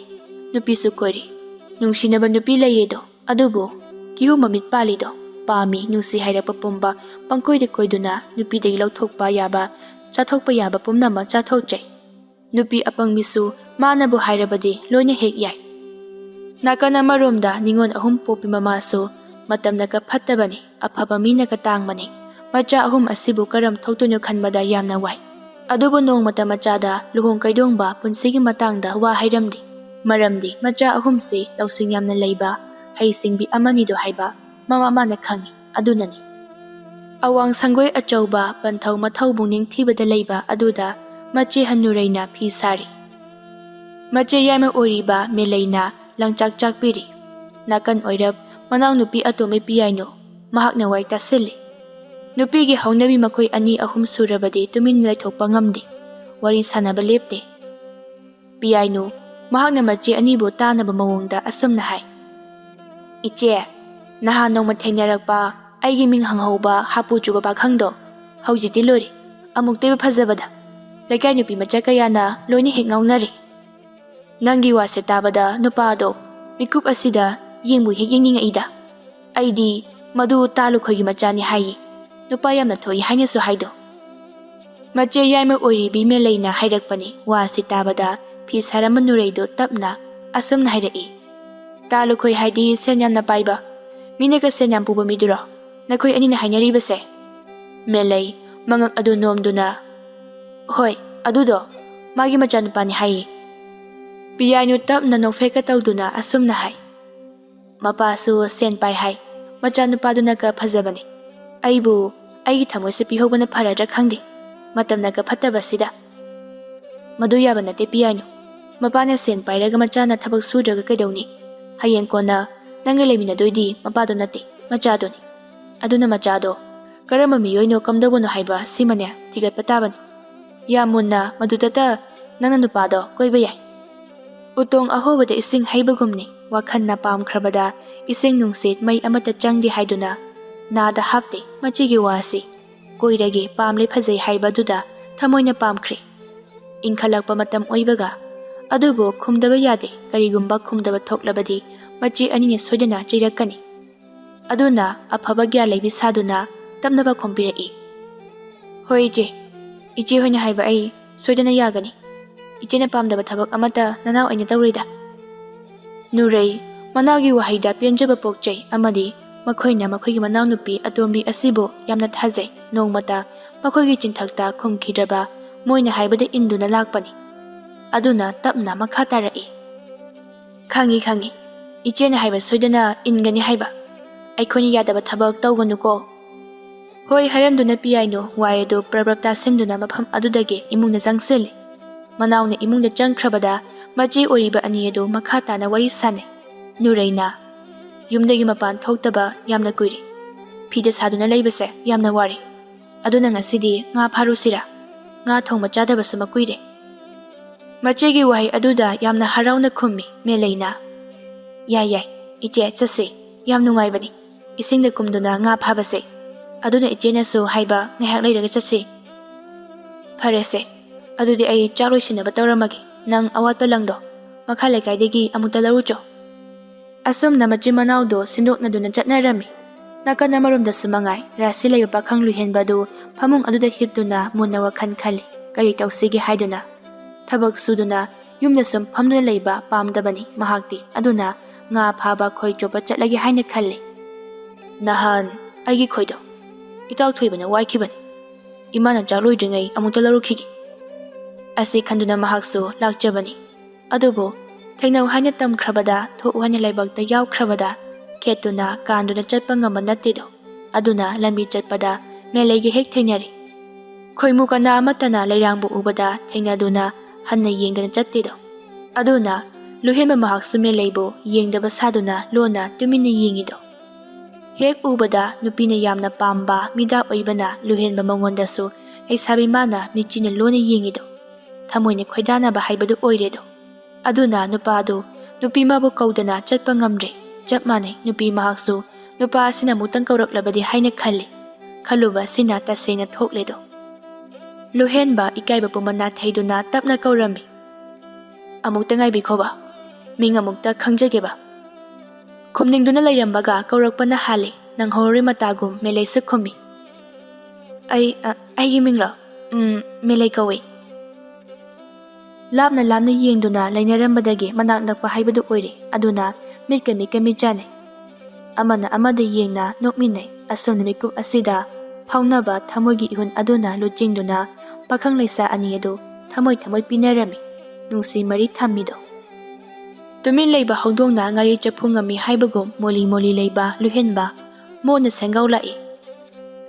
ꯅꯨꯄꯤꯁꯨ ꯀꯣꯏꯔꯦ꯫ ꯅꯨꯡꯁꯤꯅꯕ ꯅꯨꯄꯤ ꯂꯩꯔꯦꯗꯣ꯫ ꯑꯗꯨꯕꯨ ꯀꯤꯍꯣꯝ ꯃꯃꯤꯠ ꯄꯥꯜꯂꯤꯗꯣ ꯄꯥꯝꯃꯤ, ꯅꯨꯡꯁꯤ ꯍꯥꯏꯔꯛꯄ ꯄꯨꯝꯕ ꯄꯪꯀꯣꯏꯗ ꯀꯣꯏꯗꯨꯅ ꯅꯨꯄꯤꯗꯒꯤ ꯂꯧꯊꯣꯛꯄ ꯌꯥꯕ, ꯆꯥꯊꯣꯛꯄ ꯌꯥꯕ ꯄꯨꯝꯅꯃꯛ ꯆꯥꯊꯣꯛꯆꯩ꯫ ꯅꯨꯄꯤ ꯑꯄꯪꯕꯤꯁꯨ ꯃꯥꯅꯕꯨ ꯍꯥꯏꯔꯕꯗꯤ ꯂꯣꯏꯅ ꯍꯦꯛ ꯌꯥꯏ꯫ ꯅꯥꯀꯟ ꯑꯃꯔꯣꯝꯗ ꯅꯤꯉꯣꯜ ꯑꯍꯨꯝ ꯄꯣꯛꯄꯤ ꯃꯃꯥꯁꯨ ꯃꯇꯝꯅꯒ ꯐꯠꯇꯕꯅꯤ, ꯑꯐꯕ ꯃꯤꯅꯒ ꯇꯥꯡꯕꯅꯤ꯫ ꯃꯆꯥ ꯑꯍꯨꯝ ꯑꯁꯤꯕꯨ ꯀꯔꯝ ꯊꯣꯛꯇꯣꯏꯅꯣ ꯈꯟꯕꯗ ꯌꯥꯝꯅ ꯋꯥꯏ꯫ ꯑꯗꯨꯕꯨ ꯅꯣꯡꯃꯇ ꯃꯆꯥꯗ ꯂꯨꯍꯣꯡ ꯀꯩꯗꯣꯡꯕ ꯄꯨꯟꯁꯤꯒꯤ ꯃꯇꯥꯡꯗ ꯋꯥ ꯍꯥꯏꯔꯝꯗꯦ꯫ ꯃꯔꯝꯗꯤ ꯃꯆꯥ ꯑꯍꯨꯝꯁꯤ ꯂꯧꯁꯤꯡ ꯌꯥꯝꯅ ꯂꯩꯕ, ꯍꯩꯁꯤꯡꯕꯤ ꯑꯃꯅꯤꯗꯣ ꯍꯥꯏꯕ ꯃꯃꯥ ꯃꯥꯅ ꯈꯪꯏ꯫ ꯑꯗꯨꯅꯅꯤ꯫ ꯑꯋꯥꯡ ꯁꯪꯒꯣꯏ ꯑꯆꯧꯕ ꯄꯟꯊꯧ ꯃꯊꯧꯕꯨꯡ ꯅꯤꯡꯊꯤꯕꯗ ꯂꯩꯕ ꯑꯗꯨꯗ ꯃꯆꯦ ꯍꯟꯅꯨꯔꯩꯅ ꯐꯤ ꯁꯥꯔꯤ꯫ ꯃꯆꯦ ꯌꯥꯏꯃ ꯑꯣꯏꯔꯤꯕ ꯃꯦꯂꯩꯅ ꯂꯪꯆꯥꯛ ꯆꯥꯛꯄꯤꯔꯤ꯫ ꯅꯥꯀꯟ ꯑꯣꯏꯔꯞ ꯃꯅꯥꯎꯅꯨꯄꯤ ꯑꯇꯣꯝꯕꯤ ꯄꯤꯌꯥꯏꯅꯨ ꯃꯍꯥꯛꯅ ꯋꯥꯏ ꯇꯥꯁꯤꯜꯂꯤ꯫ ꯅꯨꯄꯤꯒꯤ ꯍꯧꯅꯕꯤ ꯃꯈꯣꯏ ꯑꯅꯤ ꯑꯍꯨꯝ ꯁꯨꯔꯕꯗꯤ ꯇꯨꯃꯤꯟꯅ ꯂꯩꯊꯣꯛꯄ ꯉꯝꯗꯦ꯫ ꯋꯥꯔꯤ ꯁꯥꯟꯅꯕ ꯂꯦꯞꯇꯦ꯫ ꯄꯤꯌꯥꯏꯅꯨ ꯃꯍꯥꯛꯅ ꯃꯆꯦ ꯑꯅꯤꯕꯨ ꯇꯥꯅꯕ ꯃꯑꯣꯡꯗ ꯑꯁꯨꯝꯅ ꯍꯥꯏ, "ꯏꯆꯦ, ꯅꯍꯥꯟ ꯅꯣꯡꯃ ꯊꯦꯡꯅꯔꯛꯄ ꯑꯩꯒꯤ ꯃꯤꯡ ꯍꯪꯍꯧꯕ ꯍꯥꯄꯨ ꯆꯨꯕ ꯄꯥꯈꯪꯗꯣ ꯍꯧꯖꯤꯛꯇꯤ ꯂꯣꯏꯔꯦ꯫ ꯑꯃꯨꯛꯇꯣꯏꯕ ꯐꯖꯕꯗ ꯂꯩꯀꯥꯏ ꯅꯨꯄꯤ ꯃꯆꯥ ꯀꯌꯥꯅ ꯂꯣꯏꯅ ꯍꯦꯛ ꯉꯥꯎꯅꯔꯦ꯫ ꯅꯪꯒꯤ ꯋꯥꯁꯦ ꯇꯥꯕꯗ ꯅꯨꯄꯥꯗꯣ ꯃꯤꯀꯨꯞ ꯑꯁꯤꯗ ꯌꯦꯡꯕꯨ ꯍꯦꯛ ꯌꯦꯡꯅꯤꯡꯉꯛꯏꯗ꯫ ꯑꯩꯗꯤ ꯃꯗꯨ ꯇꯥ ꯂꯨꯈꯣꯏꯒꯤ ꯃꯆꯥꯅꯤ ꯍꯥꯏꯌꯦ꯫ ꯅꯨꯄꯥ ꯌꯥꯝꯅ ꯊꯣꯛꯏ ꯍꯥꯏꯅꯁꯨ ꯍꯥꯏꯗꯣ꯫" ꯃꯆꯦ ꯌꯥꯏꯃ ꯑꯣꯏꯔꯤꯕꯤ ꯃꯦꯂꯩꯅ ꯍꯥꯏꯔꯛꯄꯅꯤ꯫ ꯋꯥꯁꯤ ꯇꯥꯕꯗ ꯐꯤ ꯁꯥꯔꯝꯕ ꯅꯨꯔꯩꯗꯨ ꯇꯞꯅ ꯑꯁꯨꯝꯅ ꯍꯥꯏꯔꯛꯏ, "ꯇꯥ ꯂꯨꯈꯣꯏ ꯍꯥꯏꯗꯤ ꯁꯦꯟ ꯌꯥꯝꯅ ꯄꯥꯏꯕ, ꯃꯤꯅꯒ ꯁꯦꯟ ꯌꯥꯝ ꯄꯨꯕ ꯃꯤꯗꯨꯔꯣ ꯅꯈꯣꯏ ꯑꯅꯤꯅ ꯍꯥꯏꯅꯔꯤꯕꯁꯦ?" ꯃꯦꯂꯩ ꯃꯉꯛ ꯑꯗꯨ ꯅꯣꯝꯗꯨꯅ, "ꯍꯣꯏ, ꯑꯗꯨꯗꯣ ꯃꯥꯒꯤ ꯃꯆꯥꯅꯨꯄꯥꯅꯤ ꯍꯥꯏꯌꯦ꯫" ꯄꯤꯌꯥꯏꯅꯨ ꯇꯞꯅ ꯅꯣꯛꯐꯦꯠꯀ ꯇꯧꯗꯨꯅ ꯑꯁꯨꯝꯅ ꯍꯥꯏ, "ꯃꯄꯥꯁꯨ ꯁꯦꯟ ꯄꯥꯏ ꯍꯥꯏ, ꯃꯆꯥꯅꯨꯄꯥꯗꯨꯅꯒ ꯐꯖꯕꯅꯤ꯫ ꯑꯩꯕꯨ ꯑꯩꯒꯤ ꯊꯃꯣꯏꯁꯦ ꯄꯤꯍꯧꯕꯅ ꯐꯔꯗ꯭ꯔꯥ ꯈꯪꯗꯦ, ꯃꯇꯝꯅꯒ ꯐꯠꯇꯕꯁꯤꯗ꯫" "ꯃꯗꯨ ꯌꯥꯕ ꯅꯠꯇꯦ ꯄꯤꯌꯥꯏꯅꯨ꯫ ꯃꯄꯥꯅ ꯁꯦꯟ ꯄꯥꯏꯔꯒ ꯃꯆꯥꯅ ꯊꯕꯛ ꯁꯨꯗ꯭ꯔꯒ ꯀꯩꯗꯧꯅꯤ? ꯍꯌꯦꯡ ꯀꯣꯟꯅ ꯅꯪꯒ ꯂꯩꯃꯤꯟꯅꯗꯣꯏꯗꯤ ꯃꯄꯥꯗꯣ ꯅꯠꯇꯦ, ꯃꯆꯥꯗꯨꯅꯤ꯫ ꯑꯗꯨꯅ ꯃꯆꯥꯗꯣ ꯀꯔꯝꯕ ꯃꯤꯑꯣꯏꯅꯣ, ꯀꯝꯗꯧꯕꯅꯣ ꯍꯥꯏꯕ ꯁꯤꯃꯅꯦ ꯊꯤꯒꯠꯄ ꯇꯥꯕꯅꯤ꯫ ꯌꯥꯝ ꯃꯨꯟꯅ ꯃꯗꯨꯗꯇ ꯅꯪꯅ ꯅꯨꯄꯥꯗꯣ ꯀꯣꯏꯕ ꯌꯥꯏ꯫" ꯎꯇꯣꯡ ꯑꯍꯣꯕꯗ ꯏꯁꯤꯡ ꯍꯩꯕꯒꯨꯝꯅꯤ꯫ ꯋꯥꯈꯜꯅ ꯄꯥꯝꯈ꯭ꯔꯕꯗ ꯏꯁꯤꯡ ꯅꯨꯡꯁꯤꯠ ꯃꯩ ꯑꯃꯠꯇ ꯆꯪꯗꯦ ꯍꯥꯏꯗꯨꯅ ꯅꯥꯗ ꯍꯥꯞꯇꯦ ꯃꯆꯦꯒꯤ ꯋꯥꯁꯤ꯫ ꯀꯣꯏꯔꯒꯦ, ꯄꯥꯝꯂꯦ, ꯐꯖꯩ ꯍꯥꯏꯕꯗꯨꯗ ꯊꯃꯣꯏꯅ ꯄꯥꯝꯈ꯭ꯔꯦ꯫ ꯏꯟꯈꯠꯂꯛꯄ ꯃꯇꯝ ꯑꯣꯏꯕꯒ꯫ ꯑꯗꯨꯕꯨ ꯈꯨꯝꯗꯕ ꯌꯥꯗꯦ꯫ ꯀꯔꯤꯒꯨꯝꯕ ꯈꯨꯝꯗꯕ ꯊꯣꯛꯂꯕꯗꯤ ꯃꯆꯦ ꯑꯅꯤꯅ ꯁꯣꯏꯗꯅ ꯆꯩꯔꯛꯀꯅꯤ꯫ ꯑꯗꯨꯅ ꯑꯐꯕ ꯒ꯭ꯌꯥꯟ ꯂꯩꯕꯤ ꯁꯥꯗꯨꯅ ꯇꯞꯅ ꯄꯥꯈꯨꯝ ꯄꯤꯔꯛꯏ, "ꯍꯣꯏ ꯏꯆꯦ, ꯏꯆꯦ ꯍꯣꯏꯅ ꯍꯥꯏꯕ ꯑꯩ ꯁꯣꯏꯗꯅ ꯌꯥꯒꯅꯤ꯫ ꯏꯆꯦꯅ ꯄꯥꯝꯗꯕ ꯊꯕꯛ ꯑꯃꯠꯇ ꯅꯅꯥꯎ ꯑꯩꯅ ꯇꯧꯔꯣꯏꯗ꯫" ꯅꯨꯔꯩ ꯃꯅꯥꯎꯒꯤ ꯋꯥꯍꯩꯗ ꯄꯦꯟꯖꯕ ꯄꯣꯛꯆꯩ ꯑꯃꯗꯤ ꯃꯈꯣꯏꯅ ꯃꯈꯣꯏꯒꯤ ꯃꯅꯥꯎꯅꯨꯄꯤ ꯑꯇꯣꯝꯕꯤ ꯑꯁꯤꯕꯨ ꯌꯥꯝꯅ ꯊꯥꯖꯩ꯫ ꯅꯣꯡꯃꯇ ꯃꯈꯣꯏꯒꯤ ꯆꯤꯟꯊꯛꯇ ꯈꯨꯝꯈꯤꯗ꯭ꯔꯕ ꯃꯣꯏꯅ ꯍꯥꯏꯕꯗ ꯏꯟꯗꯨꯅ ꯂꯥꯛꯄꯅꯤ꯫ ꯑꯗꯨꯅ ꯇꯞꯅ ꯃꯈꯥ ꯇꯥꯔꯛꯏ, "ꯈꯪꯉꯤ, ꯈꯪꯉꯤ꯫ ꯏꯆꯦꯅ ꯍꯥꯏꯕ ꯁꯣꯏꯗꯅ ꯏꯟꯒꯅꯤ ꯍꯥꯏꯕ꯫ ꯑꯩꯈꯣꯏꯅ ꯌꯥꯗꯕ ꯊꯕꯛ ꯇꯧꯒꯅꯨꯀꯣ꯫" "ꯍꯣꯏ" ꯍꯥꯏꯔꯝꯗꯨꯅ ꯄꯤꯌꯥꯏꯅꯨ ꯋꯥꯏ ꯑꯗꯨ ꯄ꯭ꯔꯞ ꯄ꯭ꯔꯞ ꯇꯥꯁꯤꯟꯗꯨꯅ ꯃꯐꯝ ꯑꯗꯨꯗꯒꯤ ꯏꯃꯨꯡꯗ ꯆꯪꯁꯤꯜꯂꯤ꯫ ꯃꯅꯥꯎꯅ ꯏꯃꯨꯡꯗ ꯆꯪꯈ꯭ꯔꯕꯗ ꯃꯆꯦ ꯑꯣꯏꯔꯤꯕ ꯑꯅꯤ ꯑꯗꯨ ꯃꯈꯥ ꯇꯥꯅ ꯋꯥꯔꯤ ꯁꯥꯅꯩ꯫ ꯅꯨꯔꯩꯅ, "ꯌꯨꯝꯗꯒꯤ ꯃꯄꯥꯟ ꯊꯣꯛꯇꯕ ꯌꯥꯝꯅ ꯀꯨꯏꯔꯦ꯫ ꯐꯤꯗ ꯁꯥꯗꯨꯅ ꯂꯩꯕꯁꯦ ꯌꯥꯝꯅ ꯋꯥꯔꯦ꯫ ꯑꯗꯨꯅ ꯉꯁꯤꯗꯤ ꯉꯥ ꯐꯥꯔꯨꯁꯤꯔꯥ? ꯉꯥ ꯊꯣꯡꯕ ꯆꯥꯗꯕꯁꯨ ꯃꯀꯨꯏꯔꯦ꯫" ꯃꯆꯦꯒꯤ ꯋꯥꯍꯩ ꯑꯗꯨꯗ ꯌꯥꯝꯅ ꯍꯔꯥꯎꯅ ꯈꯨꯝꯃꯤ ꯃꯦꯂꯩꯅ꯫ "ꯌꯥꯏ, ꯌꯥꯏ, ꯏꯆꯦ, ꯆꯠꯁꯤ꯫ ꯌꯥꯝ ꯅꯨꯡꯉꯥꯏꯕꯅꯤ ꯏꯁꯤꯡꯗ ꯀꯨꯝꯗꯨꯅ ꯉꯥ ꯐꯥꯕꯁꯦ꯫ ꯑꯗꯨꯅ ꯏꯆꯦꯅꯁꯨ ꯍꯥꯏꯕ, ꯉꯥꯏꯍꯥꯛ ꯂꯩꯔꯒ ꯆꯠꯁꯤ꯫" "ꯐꯔꯦꯁꯦ, ꯑꯗꯨꯗꯤ ꯑꯩ ꯆꯥꯛ ꯂꯣꯏꯁꯤꯟꯅꯕ ꯇꯧꯔꯝꯃꯒꯦ꯫ ꯅꯪ ꯑꯋꯥꯠꯄ ꯂꯪꯗꯣ ꯃꯈꯥ ꯂꯩꯀꯥꯏꯗꯒꯤ ꯑꯃꯨꯛꯇ ꯂꯧꯔꯨꯆꯣ꯫" ꯑꯁꯨꯝꯅ ꯃꯆꯤꯟ ꯃꯅꯥꯎꯗꯣ ꯁꯤꯟꯗꯣꯛꯅꯗꯨꯅ ꯆꯠꯅꯔꯝꯃꯤ꯫ ꯅꯥꯀꯟ ꯑꯃꯔꯣꯝꯗꯁꯨ ꯃꯉꯥꯏ, ꯔꯥꯁꯤ ꯂꯩꯕ ꯄꯥꯈꯪ ꯂꯨꯍꯦꯟꯕ ꯑꯗꯨ ꯐꯃꯨꯡ ꯑꯗꯨꯗ ꯍꯤꯞꯇꯨꯅ ꯃꯨꯟꯅ ꯋꯥꯈꯜ ꯈꯜꯂꯤ꯫ ꯀꯔꯤ ꯇꯧꯁꯤꯒꯦ ꯍꯥꯏꯗꯨꯅ? ꯊꯕꯛ ꯁꯨꯗꯨꯅ ꯌꯨꯝꯗ ꯁꯨꯝ ꯐꯝꯗꯨꯅ ꯂꯩꯕ ꯄꯥꯝꯗꯕꯅꯤ ꯃꯍꯥꯛꯇꯤ꯫ ꯑꯗꯨꯅ ꯉꯥ ꯐꯥꯕ ꯈꯣꯏ ꯆꯣꯞꯄ ꯆꯠꯂꯒꯦ ꯍꯥꯏꯅ ꯈꯜꯂꯤ꯫ "ꯅꯍꯥꯟ ꯑꯩꯒꯤ ꯈꯣꯏꯗꯣ ꯏꯇꯥꯎ ꯊꯣꯏꯕꯅ ꯋꯥꯏꯈꯤꯕꯅꯤ꯫ ꯏꯃꯥꯅ ꯆꯥꯛ ꯂꯣꯏꯗ꯭ꯔꯤꯉꯩ ꯑꯃꯨꯛꯇ ꯂꯧꯔꯨꯈꯤꯒꯦ" ꯑꯁꯤ ꯈꯟꯗꯨꯅ ꯃꯍꯥꯛꯁꯨ ꯂꯥꯛꯆꯕꯅꯤ꯫ ꯑꯗꯨꯕꯨ ꯊꯦꯡꯅꯧ ꯍꯥꯏꯅ ꯇꯝꯈ꯭ꯔꯕꯗ, ꯊꯣꯛꯎ ꯍꯥꯏꯅ ꯂꯥꯏꯕꯛꯇ ꯌꯥꯎꯈ꯭ꯔꯕꯗ, ꯈꯦꯠꯇꯨꯅ ꯀꯥꯟꯗꯨꯅ ꯆꯠꯄ ꯉꯝꯕ ꯅꯠꯇꯦꯗꯣ꯫ ꯑꯗꯨꯅ ꯂꯝꯕꯤ ꯆꯠꯄꯗ ꯃꯦꯂꯩꯒ ꯍꯦꯛ ꯊꯦꯡꯅꯔꯦ꯫ ꯈꯣꯏꯃꯨ ꯀꯅꯥ ꯑꯃꯠꯇꯅ ꯂꯩꯔꯥꯡꯕꯨ ꯎꯕꯗ ꯊꯦꯡꯅꯗꯨꯅ ꯍꯟꯅ ꯌꯦꯡꯗꯅ ꯆꯠꯇꯦꯗꯣ꯫ ꯑꯗꯨꯅ ꯂꯨꯍꯦꯟꯕ ꯃꯍꯥꯛꯁꯨ ꯃꯦꯂꯩꯕꯨ ꯌꯦꯡꯗꯕ ꯁꯥꯗꯨꯅ ꯂꯣꯟꯅ ꯇꯨꯃꯤꯟꯅ ꯌꯦꯡꯉꯤꯗꯣ꯫ ꯍꯦꯛ ꯎꯕꯗ ꯅꯨꯄꯤꯅ ꯌꯥꯝꯅ ꯄꯥꯝꯕ ꯃꯤꯗꯥ ꯑꯣꯏꯕꯅ ꯂꯨꯍꯦꯟꯕ ꯃꯉꯣꯟꯗꯁꯨ ꯂꯩꯁꯥꯕꯤ ꯃꯥꯅ ꯃꯤꯠꯆꯤꯅ ꯂꯣꯟꯅ ꯌꯦꯡꯉꯤꯗꯣ꯫ ꯊꯃꯣꯏꯅ ꯈꯣꯏꯗꯥꯅꯕ ꯍꯥꯏꯕꯗꯨ ꯑꯣꯏꯔꯦꯗꯣ꯫ ꯑꯗꯨꯅ ꯅꯨꯄꯥꯗꯨ ꯅꯨꯄꯤ ꯃꯥꯕꯨ ꯀꯧꯗꯅ ꯆꯠꯄ ꯉꯝꯗ꯭ꯔꯦ꯫ ꯆꯞ ꯃꯥꯟꯅꯩ, ꯅꯨꯄꯤ ꯃꯍꯥꯛꯁꯨ ꯅꯨꯄꯥ ꯑꯁꯤꯅ ꯑꯃꯨꯛꯇꯪ ꯀꯧꯔꯛꯂꯕꯗꯤ ꯍꯥꯏꯅ ꯈꯜꯂꯤ꯫ ꯈꯜꯂꯨꯕ ꯑꯁꯤꯅ ꯇꯁꯦꯡꯅ ꯊꯣꯛꯂꯦꯗꯣ꯫ ꯂꯨꯍꯦꯟꯕ ꯏꯀꯥꯏꯕ ꯄꯨꯝꯕ ꯅꯥꯊꯩꯗꯨꯅ ꯇꯞꯅ ꯀꯧꯔꯝꯃꯤ꯫ "ꯑꯃꯨꯛꯇ ꯉꯥꯏꯕꯤꯈꯣꯕ, ꯃꯤꯡ ꯑꯃꯨꯛꯇ ꯈꯪꯖꯒꯦꯕ꯫" ꯈꯨꯝꯅꯤꯡꯗꯨꯅ ꯂꯩꯔꯝꯕꯒ ꯀꯧꯔꯛꯄꯅ ꯍꯥꯜꯂꯦ꯫ ꯅꯪꯍꯧꯔꯣꯏ ꯃꯇꯥꯒꯨꯝ ꯃꯦꯂꯩꯁꯨ ꯈꯨꯝꯃꯤ꯫ "ꯑꯩ, ꯑ, ꯑꯩꯒꯤ ꯃꯤꯡꯂꯣ? ꯎꯝ, ꯃꯦꯂꯩ ꯀꯧꯏ꯫" ꯂꯥꯞꯅ ꯂꯥꯞꯅ ꯌꯦꯡꯗꯨꯅ ꯂꯩꯅꯔꯝꯕꯗꯒꯤ ꯃꯅꯥꯛ ꯅꯛꯄ ꯍꯥꯏꯕꯗꯨ ꯑꯣꯏꯔꯦ꯫ ꯑꯗꯨꯅ ꯃꯤꯠꯀ ꯃꯤꯠꯀ ꯃꯤꯠ ꯆꯥꯟꯅꯩ꯫ ꯑꯃꯅ ꯑꯃꯗ ꯌꯦꯡꯅ ꯅꯣꯛꯃꯤꯟꯅꯩ꯫ ꯑꯁꯨꯝꯅ ꯃꯤꯀꯨꯞ ꯑꯁꯤꯗ ꯐꯥꯎꯅꯕ ꯊꯃꯣꯏꯒꯤ ꯏꯍꯨꯟ ꯑꯗꯨꯅ ꯂꯨꯆꯤꯡꯗꯨꯅ ꯄꯥꯈꯪ ꯂꯩꯁꯥ ꯑꯅꯤ ꯑꯗꯨ ꯊꯃꯣꯏ ꯊꯃꯣꯏ ꯄꯤꯅꯔꯝꯃꯤ꯫ ꯅꯨꯡꯁꯤ ꯃꯔꯤ ꯊꯝꯃꯤꯗꯣ꯫ ꯇꯨꯃꯤꯟ ꯂꯩꯕ ꯍꯧꯗꯣꯡꯅ ꯉꯥꯔꯤ ꯆꯐꯨ ꯉꯝꯃꯤ ꯍꯥꯏꯕꯒꯨꯝ ꯃꯣꯂꯤ ꯃꯣꯂꯤ ꯂꯩꯕ ꯂꯨꯍꯦꯟꯕ ꯃꯣꯟꯅ ꯁꯦꯡꯒꯥꯎ ꯂꯥꯛꯏ꯫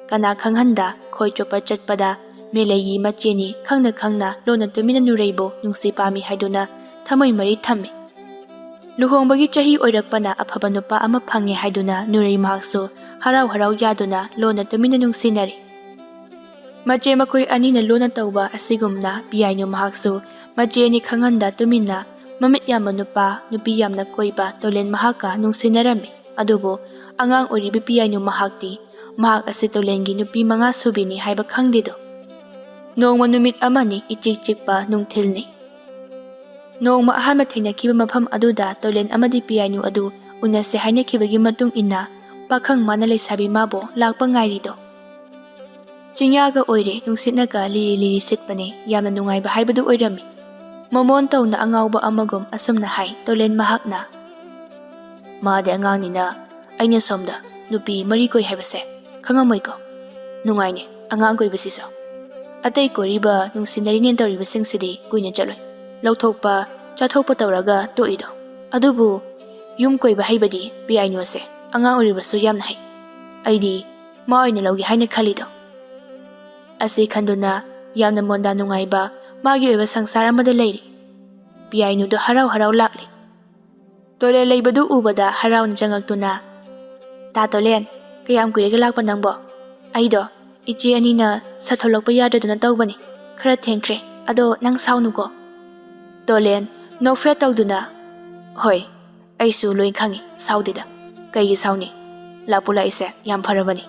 ꯀꯅꯥ ꯈꯪꯍꯟꯗ ꯈꯣꯏ ꯆꯣꯞꯄ ꯆꯠꯄꯗ ꯃꯦꯂꯩꯒꯤ ꯃꯆꯦꯅꯤ ꯈꯪꯅ ꯈꯪꯅ ꯂꯣꯟꯅ ꯇꯨꯃꯤꯟꯅ ꯅꯨꯔꯩꯕꯨ ꯅꯨꯡꯁꯤ ꯄꯥꯝꯃꯤ ꯍꯥꯏꯗꯨꯅ ꯊꯃꯣꯏ ꯃꯔꯤ ꯊꯝꯃꯤ꯫ ꯂꯨꯍꯣꯡꯕꯒꯤ ꯆꯍꯤ ꯑꯣꯏꯔꯛꯄꯅ ꯑꯐꯕ ꯅꯨꯄꯥ ꯑꯃ ꯐꯪꯉꯦ ꯍꯥꯏꯗꯨꯅ ꯅꯨꯔꯩ ꯃꯍꯥꯛꯁꯨ ꯍꯔꯥꯎ ꯍꯔꯥꯎ ꯌꯥꯗꯨꯅ ꯂꯣꯟꯅ ꯇꯨꯃꯤꯟꯅ ꯅꯨꯡꯁꯤꯅꯔꯤ꯫ ꯃꯆꯦ ꯃꯈꯣꯏ ꯑꯅꯤꯅ ꯂꯣꯟꯅ ꯇꯧꯕ ꯑꯁꯤꯒꯨꯝꯅ ꯄꯤꯌꯥꯏꯅꯨ ꯃꯍꯥꯛꯁꯨ ꯃꯆꯦ ꯑꯅꯤ ꯈꯪꯍꯟꯗ ꯇꯨꯃꯤꯟꯅ ꯃꯃꯤꯠ ꯌꯥꯝꯕ ꯅꯨꯄꯥ, ꯅꯨꯄꯤ ꯌꯥꯝꯅ ꯀꯣꯏꯕ ꯇꯣꯂꯦꯟ ꯃꯍꯥꯛꯀ ꯅꯨꯡꯁꯤꯅꯔꯝꯃꯤ꯫ ꯑꯗꯨꯕꯨ ꯑꯉꯥꯡ ꯑꯣꯏꯔꯤꯕꯤ ꯄꯤꯌꯥꯏꯅꯨ ꯃꯍꯥꯛꯇꯤ ꯃꯍꯥꯛ ꯑꯁꯤ ꯇꯣꯂꯦꯟꯒꯤ ꯅꯨꯄꯤ ꯃꯉꯥ ꯁꯨꯕꯤꯅꯤ ꯍꯥꯏꯕ ꯈꯪꯗꯦꯗꯣ꯫ ꯅꯣꯡꯃ ꯅꯨꯃꯤꯠ ꯑꯃꯅꯤ, ꯏꯆꯤꯛ ꯆꯤꯛꯄ ꯅꯨꯡꯊꯤꯜꯅꯤ꯫ ꯅꯣꯡꯃ ꯑꯍꯥꯟꯕ ꯊꯦꯡꯅꯈꯤꯕ ꯃꯐꯝ ꯑꯗꯨꯗ ꯇꯣꯂꯦꯟ ꯑꯃꯗꯤ ꯄꯤꯌꯥꯏꯅꯨ ꯑꯗꯨ ꯎꯅꯁꯦ ꯍꯥꯏꯅꯈꯤꯕꯒꯤ ꯃꯇꯨꯡ ꯏꯟꯅ ꯄꯥꯈꯪ ꯃꯥꯅ ꯂꯩꯁꯥꯕꯤ ꯃꯥꯕꯨ ꯂꯥꯛꯄ ꯉꯥꯏꯔꯤꯗꯣ꯫ ꯆꯤꯡꯌꯥꯒ ꯑꯣꯏꯔꯦ, ꯅꯨꯡꯁꯤꯠꯅꯒ ꯂꯤꯔꯤ ꯂꯤꯔꯤ ꯁꯤꯠꯄꯅꯦ, ꯌꯥꯝꯅ ꯅꯨꯡꯉꯥꯏꯕ ꯍꯥꯏꯕꯗꯨ ꯑꯣꯏꯔꯝꯃꯤ꯫ ꯃꯃꯣꯟ ꯇꯧꯅ ꯑꯉꯥꯎꯕ ꯑꯃꯒꯨꯝ ꯑꯁꯨꯝꯅ ꯍꯥꯏ ꯇꯣꯂꯦꯟ ꯃꯍꯥꯛꯅ꯫ ꯃꯥꯗꯤ ꯑꯉꯥꯡꯅꯤꯅ ꯑꯩꯅ ꯁꯣꯝꯗ ꯅꯨꯄꯤ ꯃꯔꯤ ꯀꯣꯏ ꯍꯥꯏꯕꯁꯦ ꯈꯪꯉꯝꯃꯣꯏꯀꯣ꯫ ꯅꯨꯡꯉꯥꯏꯅꯦ ꯑꯉꯥꯡ ꯀꯣꯏꯕꯁꯤꯁꯨ꯫ ꯑꯇꯩ ꯀꯣꯏꯔꯤꯕ ꯅꯨꯡꯁꯤꯅꯔꯤꯅꯦꯅ ꯇꯧꯔꯤꯕꯁꯤꯡꯁꯤꯗꯤ ꯀꯨꯏꯅ ꯆꯠꯂꯣꯏ꯫ ꯂꯧꯊꯣꯛꯄ, ꯆꯥꯊꯣꯛꯄ ꯇꯧꯔꯒ ꯇꯣꯛꯏꯗꯣ꯫ ꯑꯗꯨꯕꯨ ꯌꯨꯝ ꯀꯣꯏꯕ ꯍꯩꯕꯗꯤ ꯄꯤꯌꯥꯏꯅꯨꯁꯦ ꯑꯉꯥꯡ ꯑꯣꯏꯔꯤꯕꯁꯨ ꯌꯥꯝꯅ ꯍꯩ꯫ ꯑꯩꯗꯤ ꯃꯥ ꯑꯣꯏꯅ ꯂꯧꯒꯦ ꯍꯥꯏꯅ ꯈꯜꯂꯤꯗꯣ꯫ ꯑꯁꯤ ꯈꯟꯗꯨꯅ ꯌꯥꯝꯅ ꯃꯣꯟꯗꯥ ꯅꯨꯡꯉꯥꯏꯕ ꯃꯥꯒꯤ ꯑꯣꯏꯕ ꯁꯪꯁꯥꯔ ꯑꯃꯗ ꯂꯩꯔꯤ꯫ ꯄꯤꯌꯥꯏꯅꯨꯗꯣ ꯍꯔꯥꯎ ꯍꯔꯥꯎ ꯂꯥꯛꯂꯤ꯫ ꯇꯣꯂꯦꯟ ꯂꯩꯕꯗꯨ ꯎꯕꯗ ꯍꯔꯥꯎꯅ ꯆꯪꯉꯛꯇꯨꯅ, "ꯇꯥ ꯇꯣꯂꯦꯟ, ꯀꯌꯥꯝ ꯀꯨꯏꯔꯒꯦ ꯂꯥꯛꯄ ꯅꯪꯕꯣ? ꯑꯩꯗꯣ ꯏꯆꯦ ꯑꯅꯤꯅ ꯁꯠ ꯊꯣꯛꯂꯛꯄ ꯌꯥꯗ꯭ꯔꯗꯨꯅ ꯇꯧꯕꯅꯤ꯫ ꯈꯔ ꯊꯦꯡꯈ꯭ꯔꯦ꯫ ꯑꯗꯣ ꯅꯪ ꯁꯥꯎꯅꯨꯀꯣ?" ꯇꯣꯂꯦꯟ ꯅꯣꯛꯐꯦꯠ ꯇꯧꯗꯨꯅ, "ꯍꯣꯏ, ꯑꯩꯁꯨ ꯂꯣꯏ ꯈꯪꯉꯤ, ꯁꯥꯎꯗꯦꯗ꯫ ꯀꯩꯒꯤ ꯁꯥꯎꯅꯤ? ꯂꯥꯛꯄꯨ ꯂꯥꯛꯏꯁꯦ ꯌꯥꯝ ꯐꯔꯕꯅꯤ꯫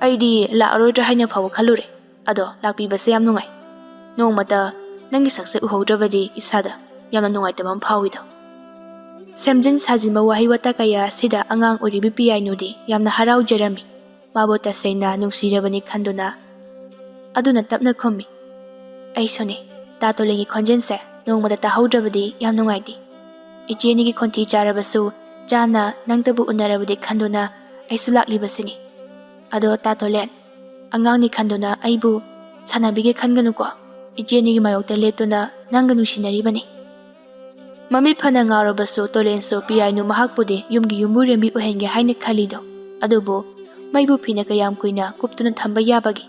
ꯑꯩꯗꯤ ꯂꯥꯛꯑꯔꯣꯏꯗ꯭ꯔꯥ ꯍꯥꯏꯅ ꯐꯥꯎꯕ ꯈꯜꯂꯨꯔꯦ꯫ ꯑꯗꯣ ꯂꯥꯛꯄꯤꯕꯁꯦ ꯌꯥꯝ ꯅꯨꯡꯉꯥꯏ꯫ ꯅꯣꯡꯃꯇ ꯅꯪꯒꯤ ꯁꯛꯁꯦ ꯎꯍꯧꯗ꯭ꯔꯕꯗꯤ ꯏꯁꯥꯗ ꯌꯥꯝꯅ ꯅꯨꯡꯉꯥꯏꯇꯕ ꯑꯃ ꯐꯥꯎꯏꯗꯣ꯫" ꯁꯦꯝꯖꯤꯟ ꯁꯥꯖꯤꯟꯕ ꯋꯥꯍꯩ ꯋꯥꯇꯥ ꯀꯌꯥ ꯑꯁꯤꯗ ꯑꯉꯥꯡ ꯑꯣꯏꯔꯤꯕꯤ ꯄꯤꯌꯥꯏꯅꯨꯗꯤ ꯌꯥꯝꯅ ꯍꯔꯥꯎꯖꯔꯝꯃꯤ꯫ ꯃꯥꯕꯨ ꯇꯁꯦꯡꯅ ꯅꯨꯡꯁꯤꯔꯕꯅꯤ ꯈꯟꯗꯨꯅ꯫ ꯑꯗꯨꯅ ꯇꯞꯅ ꯈꯨꯝꯃꯤ, "ꯑꯩꯁꯨꯅꯤ꯫ ꯇꯥ ꯇꯣꯂꯦꯟꯒꯤ ꯈꯣꯟꯖꯦꯜꯁꯦ ꯅꯣꯡꯃꯇ ꯇꯥꯍꯧꯗ꯭ꯔꯕꯗꯤ ꯌꯥꯝ ꯅꯨꯡꯉꯥꯏꯇꯦ꯫ ꯏꯆꯦ ꯑꯅꯤꯒꯤ ꯈꯣꯟꯊꯤ ꯆꯥꯔꯕꯁꯨ ꯆꯥꯅ ꯅꯪꯇꯕꯨ ꯎꯅꯔꯕꯗꯤ ꯈꯟꯗꯨꯅ ꯑꯩꯁꯨ ꯂꯥꯛꯂꯤꯕꯁꯤꯅꯤ꯫ ꯑꯗꯣ ꯇꯥ ꯇꯣꯂꯦꯟ, ꯑꯉꯥꯡꯅꯤ ꯈꯟꯗꯨꯅ ꯑꯩꯕꯨ ꯁꯥꯟꯅꯕꯤꯒꯦ ꯈꯟꯒꯅꯨꯀꯣ꯫ ꯏꯆꯦ ꯑꯅꯤꯒꯤ ꯃꯥꯌꯣꯛꯇ ꯂꯦꯞꯇꯨꯅ ꯅꯪꯒ ꯅꯨꯡꯁꯤꯅꯔꯤꯕꯅꯤ꯫" ꯃꯃꯤꯠ ꯐꯅ ꯉꯥꯎꯔꯕꯁꯨ ꯇꯣꯂꯦꯟꯁꯨ ꯄꯤꯌꯥꯏꯅꯨ ꯃꯍꯥꯛꯄꯨꯗꯤ ꯌꯨꯝꯒꯤ ꯌꯨꯝꯕꯨꯔꯦꯝꯕꯤ ꯑꯣꯏꯍꯟꯒꯦ ꯍꯥꯏꯅ ꯈꯜꯂꯤꯗꯣ꯫ ꯑꯗꯨꯕꯨ ꯃꯩꯕꯨ ꯐꯤꯅ ꯀꯌꯥꯝ ꯀꯨꯏꯅ ꯀꯨꯞꯇꯨꯅ ꯊꯝꯕ ꯌꯥꯕꯒꯦ?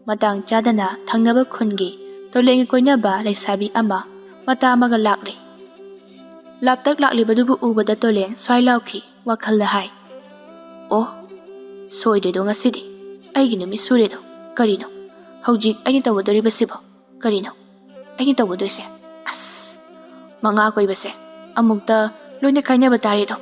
ꯃꯇꯥꯡ ꯆꯥꯗꯅ ꯊꯪꯅꯕ ꯈꯨꯟꯒꯤ ꯇꯣꯂꯦꯟꯒ ꯀꯣꯏꯅꯕ ꯂꯩꯁꯥꯕꯤ ꯑꯃ ꯃꯇꯥ ꯑꯃꯒ ꯂꯥꯛꯂꯦ꯫ ꯂꯥꯞꯇꯛ ꯂꯥꯛꯂꯤꯕꯗꯨꯕꯨ ꯎꯕꯗ ꯇꯣꯂꯦꯟ ꯁ꯭ꯋꯥꯏ ꯂꯥꯎꯈꯤ, ꯋꯥꯈꯜꯗ ꯍꯥꯏ, "ꯑꯣ, "ꯁꯣꯏꯗ꯭ꯔꯦꯗꯣ ꯉꯁꯤꯗꯤ꯫ ꯑꯩꯒꯤ ꯅꯨꯃꯤꯠ ꯁꯨꯔꯦꯗꯣ꯫ ꯀꯔꯤꯅꯣ ꯍꯧꯖꯤꯛ ꯑꯩꯅ ꯇꯧꯒꯗꯧꯔꯤꯕꯁꯤꯕꯣ? ꯀꯔꯤꯅꯣ ꯑꯩꯅ ꯇꯧꯒꯗꯣꯏꯁꯦ? ꯑꯁ!" ꯃꯉꯥ ꯀꯣꯏꯕꯁꯦ ꯑꯃꯨꯛꯇ ꯂꯣꯏꯅ ꯀꯥꯏꯅꯕ ꯇꯥꯔꯦꯗꯣ꯫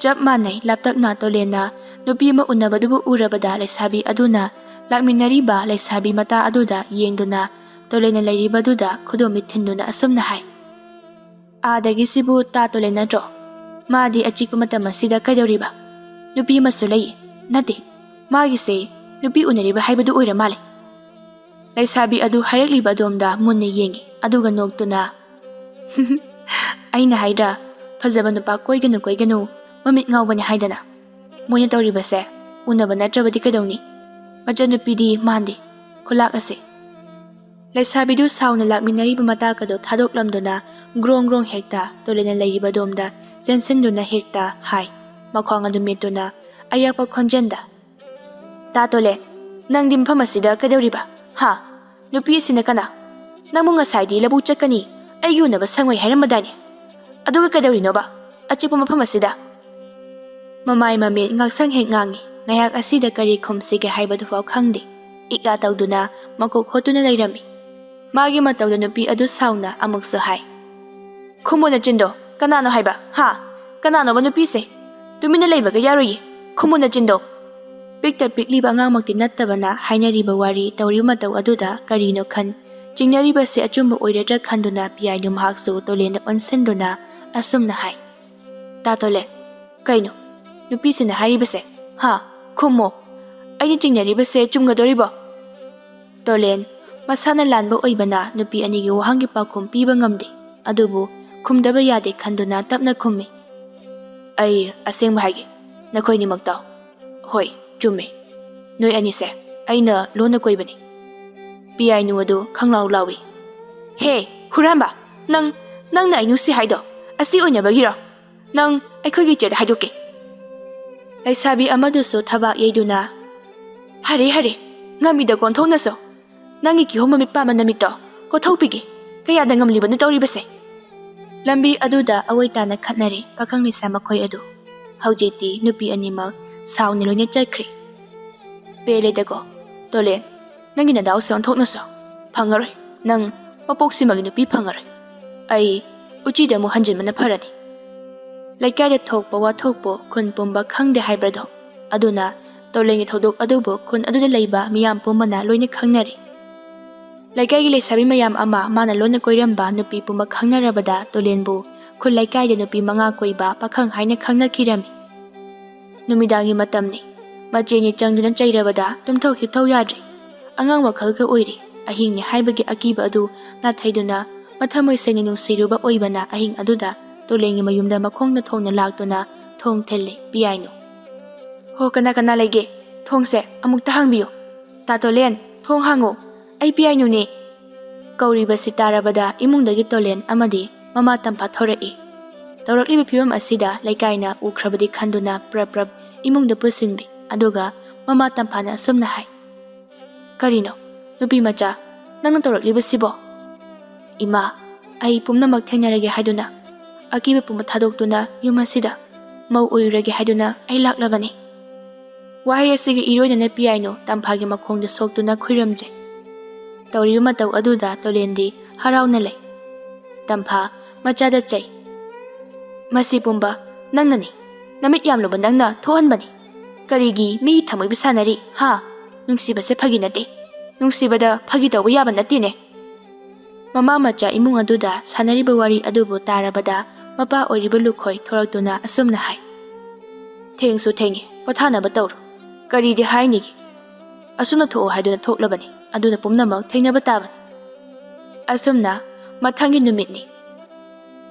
ꯆꯞ ꯃꯥꯟꯅꯩ꯫ ꯂꯥꯞꯇꯛꯅ ꯇꯣꯂꯦꯟꯅ ꯅꯨꯄꯤ ꯑꯃ ꯎꯅꯕꯗꯨꯕꯨ ꯎꯔꯕꯗ ꯂꯩꯁꯥꯕꯤ ꯑꯗꯨꯅ ꯂꯥꯛꯃꯤꯟꯅꯔꯤꯕ ꯂꯩꯁꯥꯕꯤ ꯃꯇꯥ ꯑꯗꯨꯗ ꯌꯦꯡꯗꯨꯅ ꯇꯣꯂꯦꯟꯅ ꯂꯩꯔꯤꯕꯗꯨꯗ ꯈꯨꯗꯣꯝꯕꯤ ꯊꯤꯟꯗꯨꯅ ꯑꯁꯨꯝꯅ ꯍꯥꯏ, "ꯑꯥꯗꯒꯤꯁꯤꯕꯨ ꯇꯥ ꯇꯣꯂꯦꯟ ꯅꯠꯇ꯭ꯔꯣ? ꯃꯥꯗꯤ ꯑꯆꯤꯛꯄ ꯃꯇꯝ ꯑꯁꯤꯗ ꯀꯩꯗꯧꯔꯤꯕ? ꯅꯨꯄꯤ ꯑꯃꯁꯨ ꯂꯩꯌꯦ꯫ ꯅꯠꯇꯦ, ꯃꯥꯒꯤꯁꯦ ꯅꯨꯄꯤ ꯎꯅꯔꯤꯕ ꯍꯥꯏꯕꯗꯨ ꯑꯣꯏꯔ ꯃꯥꯜꯂꯦ꯫" ꯂꯩꯁꯥꯕꯤ ꯑꯗꯨ ꯍꯥꯏꯔꯛꯂꯤꯕ ꯑꯗꯣꯝꯗ ꯃꯨꯟꯅ ꯌꯦꯡꯉꯤ, ꯑꯗꯨꯒ ꯅꯣꯛꯇꯨꯅ, "ꯑꯩꯅ ꯍꯥꯏꯗ꯭ꯔꯥ, ꯐꯖꯕ ꯅꯨꯄꯥ ꯀꯣꯏꯒꯅꯨ, ꯀꯣꯏꯒꯅꯨ, ꯃꯃꯤꯠ ꯉꯥꯎꯕꯅꯤ ꯍꯥꯏꯗꯅ꯫ ꯃꯣꯏꯅ ꯇꯧꯔꯤꯕꯁꯦ ꯎꯅꯕ ꯅꯠꯇ꯭ꯔꯕꯗꯤ ꯀꯩꯗꯧꯅꯤ? ꯃꯆꯟꯅꯨꯄꯤꯗꯤ ꯃꯥꯟꯗꯦ, ꯈꯨꯂꯥꯛ ꯑꯁꯦ꯫" ꯂꯩꯁꯥꯕꯤꯗꯨ ꯁꯥꯎꯅ ꯂꯥꯛꯃꯤꯟꯅꯔꯤꯕ ꯃꯇꯥꯛ ꯑꯗꯨ ꯊꯥꯗꯣꯛꯂꯝꯗꯨꯅ ꯒ꯭ꯔꯣꯡ ꯒ꯭ꯔꯣꯡ ꯍꯦꯛꯇ ꯇꯣꯂꯦꯟꯅ ꯂꯩꯔꯤꯕ ꯑꯗꯣꯝꯗ ꯆꯦꯟꯁꯤꯟꯗꯨꯅ ꯍꯦꯛꯇ ꯍꯥꯏ, ꯃꯈ꯭ꯋꯥꯡ ꯑꯗꯨ ꯃꯦꯠꯇꯨꯅ ꯑꯌꯥꯛꯄ ꯈꯣꯟꯖꯦꯜꯗ, "ꯇꯥ ꯇꯣꯂꯦꯟ, ꯅꯪꯗꯤ ꯃꯐꯝ ꯑꯁꯤꯗ ꯀꯩꯗꯧꯔꯤꯕ? ꯍꯥ? ꯅꯨꯄꯤ ꯑꯁꯤꯅ ꯀꯅꯥ? ꯅꯪꯕꯨ ꯉꯁꯥꯏꯗꯤ ꯂꯧꯕꯨꯛ ꯆꯠꯀꯅꯤ, ꯑꯩꯒꯤ ꯎꯅꯕ ꯁꯪꯉꯣꯏ ꯍꯥꯏꯔꯝꯕꯗꯥꯏꯅꯦ? ꯑꯗꯨꯒ ꯀꯩꯗꯧꯔꯤꯅꯣꯕ ꯑꯆꯤꯛꯄ ꯃꯐꯝ ꯑꯁꯤꯗ?" ꯃꯃꯥꯏ ꯃꯃꯤꯠ ꯉꯥꯛꯁꯪ ꯍꯦꯛ ꯉꯥꯡꯉꯤ꯫ ꯉꯥꯏꯍꯥꯛ ꯑꯁꯤꯗ ꯀꯔꯤ ꯈꯨꯝꯁꯤꯒꯦ ꯍꯥꯏꯕꯗꯨꯐꯥꯎ ꯈꯪꯗꯦ꯫ ꯏꯛꯂꯥ ꯇꯧꯗꯨꯅ ꯃꯀꯣꯛ ꯍꯣꯠꯇꯨꯅ ꯂꯩꯔꯝꯃꯤ꯫ ꯃꯥꯒꯤ ꯃꯇꯧꯗ ꯅꯨꯄꯤ ꯑꯗꯨ ꯁꯥꯎꯅ ꯑꯃꯨꯛꯁꯨ ꯍꯥꯏ, "ꯈꯨꯝꯃꯨ ꯅꯆꯤꯟꯗꯣ, ꯀꯅꯥꯅꯣ ꯍꯥꯏꯕ? ꯍꯥ? ꯀꯅꯥꯅꯣꯕ ꯅꯨꯄꯤꯁꯦ? ꯇꯨꯃꯤꯟꯅ ꯂꯩꯕꯒ ꯌꯥꯔꯣꯏꯌꯦ꯫ ꯈꯨꯝꯃꯨ ꯅꯆꯤꯟꯗꯣ꯫" ꯄꯤꯛꯇ ꯄꯤꯛꯂꯤꯕ ꯑꯉꯥꯡꯃꯛꯇꯤ ꯅꯠꯇꯕꯅ ꯍꯥꯏꯅꯔꯤꯕ ꯋꯥꯔꯤ ꯇꯧꯔꯤꯕ ꯃꯇꯧ ꯑꯗꯨꯗ ꯀꯔꯤꯅꯣ ꯈꯟ, ꯆꯤꯡꯅꯔꯤꯕꯁꯦ ꯑꯆꯨꯝꯕ ꯑꯣꯏꯔꯗ꯭ꯔꯥ ꯈꯟꯗꯨꯅ ꯄꯤꯌꯥꯏꯅꯨ ꯃꯍꯥꯛꯁꯨ ꯇꯣꯂꯦꯟꯗ ꯑꯣꯟꯁꯤꯟꯗꯨꯅ ꯑꯁꯨꯝꯅ ꯍꯥꯏ, "ꯇꯥ ꯇꯣꯂꯦꯟ, ꯀꯩꯅꯣ ꯅꯨꯄꯤꯁꯤꯅ ꯍꯥꯏꯔꯤꯕꯁꯦ? ꯍꯥ? ꯈꯨꯝꯃꯣ꯫ ꯑꯩꯅ ꯆꯤꯡꯅꯔꯤꯕꯁꯦ ꯆꯨꯝꯒꯗꯣꯔꯤꯕꯣ?" ꯇꯣꯂꯦꯟ ꯃꯁꯥꯅ ꯂꯥꯟꯕ ꯑꯣꯏꯕꯅ ꯅꯨꯄꯤ ꯑꯅꯤꯒꯤ ꯋꯥꯍꯪꯒꯤ ꯄꯥꯎꯈꯨꯝ ꯄꯤꯕ ꯉꯝꯗꯦ꯫ ꯑꯗꯨꯕꯨ ꯈꯨꯝꯗꯕ ꯌꯥꯗꯦ ꯈꯟꯗꯨꯅ ꯇꯞꯅ ꯈꯨꯝꯃꯤ, "ꯑꯩ ꯑꯁꯦꯡꯕ ꯍꯥꯏꯒꯦ, ꯅꯈꯣꯏ ꯑꯅꯤꯃꯛ ꯇꯥꯎ꯫ ꯍꯣꯏ, ꯆꯨꯝꯃꯦ꯫ ꯅꯣꯏ ꯑꯅꯤꯁꯦ ꯑꯩꯅ ꯂꯣꯟꯅ ꯀꯣꯏꯕꯅꯤ꯫" ꯄꯤꯌꯥꯏꯅꯨ ꯑꯗꯨ ꯈꯪꯂꯥꯎ ꯂꯥꯎꯏ꯫ "ꯍꯦ, ꯍꯨꯔꯥꯟꯕ! ꯅꯪ, ꯅꯪꯅ ꯑꯩ ꯅꯨꯡꯁꯤ ꯍꯥꯏꯗꯣ ꯑꯁꯤ ꯑꯣꯏꯅꯕꯒꯤꯔꯣ? ꯅꯪ ꯑꯩꯈꯣꯏꯒꯤ ꯏꯆꯦꯗ ꯍꯥꯏꯗꯣꯛꯀꯦ꯫" ꯂꯩꯁꯥꯕꯤ ꯑꯃꯗꯨꯁꯨ ꯊꯕꯥꯛ ꯌꯩꯗꯨꯅ, "ꯍꯔꯦ, ꯍꯔꯦ, ꯉꯝꯃꯤꯗ ꯀꯣꯟꯊꯣꯡꯅꯁꯨ꯫ ꯅꯪꯒꯤ ꯀꯤꯍꯣꯝ ꯃꯃꯤꯠ ꯄꯥꯝꯕ ꯅꯃꯤꯠꯇꯣ ꯀꯣꯊꯣꯛꯄꯤꯒꯦ꯫ ꯀꯌꯥꯗ ꯉꯝꯂꯤꯕꯅꯣ ꯇꯧꯔꯤꯕꯁꯦ?" ꯂꯝꯕꯤ ꯑꯗꯨꯗ ꯑꯑꯣꯏ ꯇꯥꯅ ꯈꯠꯅꯔꯤ ꯄꯥꯈꯪ ꯂꯩꯁꯥ ꯃꯈꯣꯏ ꯑꯗꯨ꯫ ꯍꯧꯖꯤꯛꯇꯤ ꯅꯨꯄꯤ ꯑꯅꯤꯃꯛ ꯁꯥꯎꯅ ꯂꯣꯏꯅ ꯆꯠꯈ꯭ꯔꯦ꯫ "ꯄꯦꯜꯂꯦꯗꯀꯣ, ꯇꯣꯂꯦꯟ, ꯅꯪꯒꯤ ꯅꯗꯥꯎꯁꯦ ꯑꯣꯟꯊꯣꯛꯅꯁꯨ꯫ ꯐꯪꯉꯔꯣꯏ, ꯅꯪ ꯃꯄꯣꯛꯁꯤꯃꯒꯤ ꯅꯨꯄꯤ ꯐꯪꯉꯔꯣꯏ꯫ ꯑꯩ ꯎꯆꯤꯗ ꯑꯃꯨꯛ ꯍꯟꯖꯤꯟꯕꯅ ꯐꯔꯅꯤ"꯫ ꯂꯩꯀꯥꯏꯗ ꯊꯣꯛꯄ ꯋꯥꯊꯣꯛꯄꯨ ꯈꯨꯟ ꯄꯨꯝꯕ ꯈꯪꯗꯦ ꯍꯥꯏꯕꯗꯣ꯫ ꯑꯗꯨꯅ ꯇꯣꯂꯦꯟꯒꯤ ꯊꯧꯗꯣꯛ ꯑꯗꯨꯕꯨ ꯈꯨꯟ ꯑꯗꯨꯗ ꯂꯩꯕ ꯃꯤꯌꯥꯝ ꯄꯨꯝꯕꯅ ꯂꯣꯏꯅ ꯈꯪꯅꯔꯤ꯫ ꯂꯩꯀꯥꯏꯒꯤ ꯂꯩꯁꯥꯕꯤ ꯃꯌꯥꯝ ꯑꯃ ꯃꯥꯅ ꯂꯣꯟꯅ ꯀꯣꯏꯔꯝꯕ ꯅꯨꯄꯤ ꯄꯨꯝꯕ ꯈꯪꯅꯔꯕꯗ ꯇꯣꯂꯦꯟꯕꯨ ꯈꯨꯜ ꯂꯩꯀꯥꯏꯗ ꯅꯨꯄꯤ ꯃꯉꯥ ꯀꯣꯏꯕ ꯄꯥꯈꯪ ꯍꯥꯏꯅ ꯈꯪꯅꯈꯤꯔꯝꯃꯤ꯫ ꯅꯨꯃꯤꯗꯥꯡꯒꯤ ꯃꯇꯝꯅꯤ꯫ ꯃꯆꯦꯅꯤ ꯆꯪꯗꯨꯅ ꯆꯩꯔꯕꯗ ꯇꯨꯝꯊꯧ ꯍꯤꯞꯊꯧ ꯌꯥꯗ꯭ꯔꯦ꯫ ꯑꯉꯥꯡ ꯋꯥꯈꯜꯒ ꯑꯣꯏꯔꯤ꯫ ꯑꯍꯤꯡꯅꯤ ꯍꯥꯏꯕꯒꯤ ꯑꯀꯤꯕ ꯑꯗꯨ ꯅꯥꯊꯩꯗꯨꯅ ꯃꯊꯃꯣꯏ ꯁꯦꯡꯅ ꯅꯨꯡꯁꯤꯔꯨꯕ ꯑꯣꯏꯕꯅ ꯑꯍꯤꯡ ꯑꯗꯨꯗ ꯇꯣꯂꯦꯟꯒꯤ ꯃꯌꯨꯝꯗ ꯃꯈꯣꯡꯅ ꯊꯣꯡꯅ ꯂꯥꯛꯇꯨꯅ ꯊꯣꯡ ꯊꯤꯜꯂꯤ ꯄꯤꯌꯥꯏꯅꯨ꯫ "ꯍꯣ, ꯀꯅꯥ ꯀꯅꯥ ꯂꯩꯒꯦ? ꯊꯣꯡꯁꯦ ꯑꯃꯨꯛꯇ ꯍꯥꯡꯕꯤꯌꯨ꯫ ꯇꯥ ꯇꯣꯂꯦꯟ, ꯊꯣꯡ ꯍꯥꯡꯉꯨ꯫ ꯑꯩ ꯄꯤꯌꯥꯏꯅꯨꯅꯦ"꯫ ꯀꯧꯔꯤꯕꯁꯤ ꯇꯥꯔꯕꯗ ꯏꯃꯨꯡꯗꯒꯤ ꯇꯣꯂꯦꯟ ꯑꯃꯗꯤ ꯃꯃꯥ ꯇꯝꯐꯥ ꯊꯣꯔꯛꯏ꯫ ꯇꯧꯔꯛꯂꯤꯕ ꯐꯤꯕꯝ ꯑꯁꯤꯗ ꯂꯩꯀꯥꯏꯅ ꯎꯈ꯭ꯔꯕꯗꯤ ꯈꯟꯗꯨꯅ ꯄ꯭ꯔꯞ ꯄ꯭ꯔꯞ ꯏꯃꯨꯡꯗ ꯄꯨꯁꯤꯟꯕꯤ꯫ ꯑꯗꯨꯒ ꯃꯃꯥ ꯇꯝꯐꯥꯅ ꯑꯁꯨꯝꯅ ꯍꯥꯏ, "ꯀꯔꯤꯅꯣ, ꯅꯨꯄꯤ ꯃꯆꯥ, ꯅꯪꯅ ꯇꯧꯔꯛꯂꯤꯕꯁꯤꯕꯣ?" "ꯏꯃꯥ, ꯑꯩ ꯄꯨꯝꯅꯃꯛ ꯊꯦꯡꯅꯔꯒꯦ ꯍꯥꯏꯗꯨꯅ, ꯑꯀꯤꯕ ꯄꯨꯝꯕ ꯊꯥꯗꯣꯛꯇꯨꯅ ꯌꯨꯝ ꯑꯁꯤꯗ ꯃꯧ ꯑꯣꯏꯔꯨꯔꯒꯦ ꯍꯥꯏꯗꯨꯅ ꯑꯩ ꯂꯥꯛꯂꯕꯅꯤ"꯫ ꯋꯥꯍꯩ ꯑꯁꯤꯒꯤ ꯏꯔꯣꯏꯅꯅ ꯄꯤꯌꯥꯏꯅꯨ ꯇꯝꯐꯥꯒꯤ ꯃꯈꯣꯡꯗ ꯁꯣꯛꯇꯨꯅ ꯈꯨꯏꯔꯝꯖꯩ꯫ ꯇꯧꯔꯤꯕ ꯃꯇꯧ ꯑꯗꯨꯗ ꯇꯣꯂꯦꯟꯗꯤ ꯍꯔꯥꯎꯅ ꯂꯩ꯫ ꯇꯝꯐꯥ ꯃꯆꯥꯗ ꯆꯩ, "ꯃꯁꯤ ꯄꯨꯝꯕ ꯅꯪꯅꯅꯤ, ꯅꯃꯤꯠ ꯌꯥꯝꯂꯨꯕ ꯅꯪꯅ ꯊꯣꯛꯍꯟꯕꯅꯤ꯫ ꯀꯔꯤꯒꯤ ꯃꯤ ꯊꯃꯣꯏꯕꯨ ꯁꯥꯟꯅꯔꯤ, ꯍꯥ? ꯅꯨꯡꯁꯤꯕꯁꯦ ꯐꯥꯒꯤ ꯅꯠꯇꯦ꯫ ꯅꯨꯡꯁꯤꯕꯗ ꯐꯥꯒꯤ ꯇꯧꯕ ꯌꯥꯕ ꯅꯠꯇꯦꯅꯦ"꯫ ꯃꯃꯥ ꯃꯆꯥ ꯏꯃꯨꯡ ꯑꯗꯨꯗ ꯁꯥꯟꯅꯔꯤꯕ ꯋꯥꯔꯤ ꯑꯗꯨꯕꯨ ꯇꯥꯔꯕꯗ ꯃꯄꯥ ꯑꯣꯏꯔꯤꯕ ꯂꯨꯈꯣꯏ ꯊꯣꯔꯛꯇꯨꯅ ꯑꯁꯨꯝꯅ ꯍꯥꯏ, "ꯊꯦꯡꯁꯨ ꯊꯦꯡꯉꯦ, ꯄꯣꯊꯥꯅꯕ ꯇꯧꯔꯣ꯫ ꯀꯔꯤꯗꯤ ꯍꯥꯏꯅꯤꯒꯦ? ꯑꯁꯨꯝꯅ ꯊꯣꯛꯑꯣ ꯍꯥꯏꯗꯨꯅ ꯊꯣꯛꯂꯕꯅꯤ, ꯑꯗꯨꯅ ꯄꯨꯝꯅꯃꯛ ꯊꯦꯡꯅꯕ ꯇꯥꯕꯅꯤ"꯫ ꯑꯁꯨꯝꯅ ꯃꯊꯪꯒꯤ ꯅꯨꯃꯤꯠꯅꯤ꯫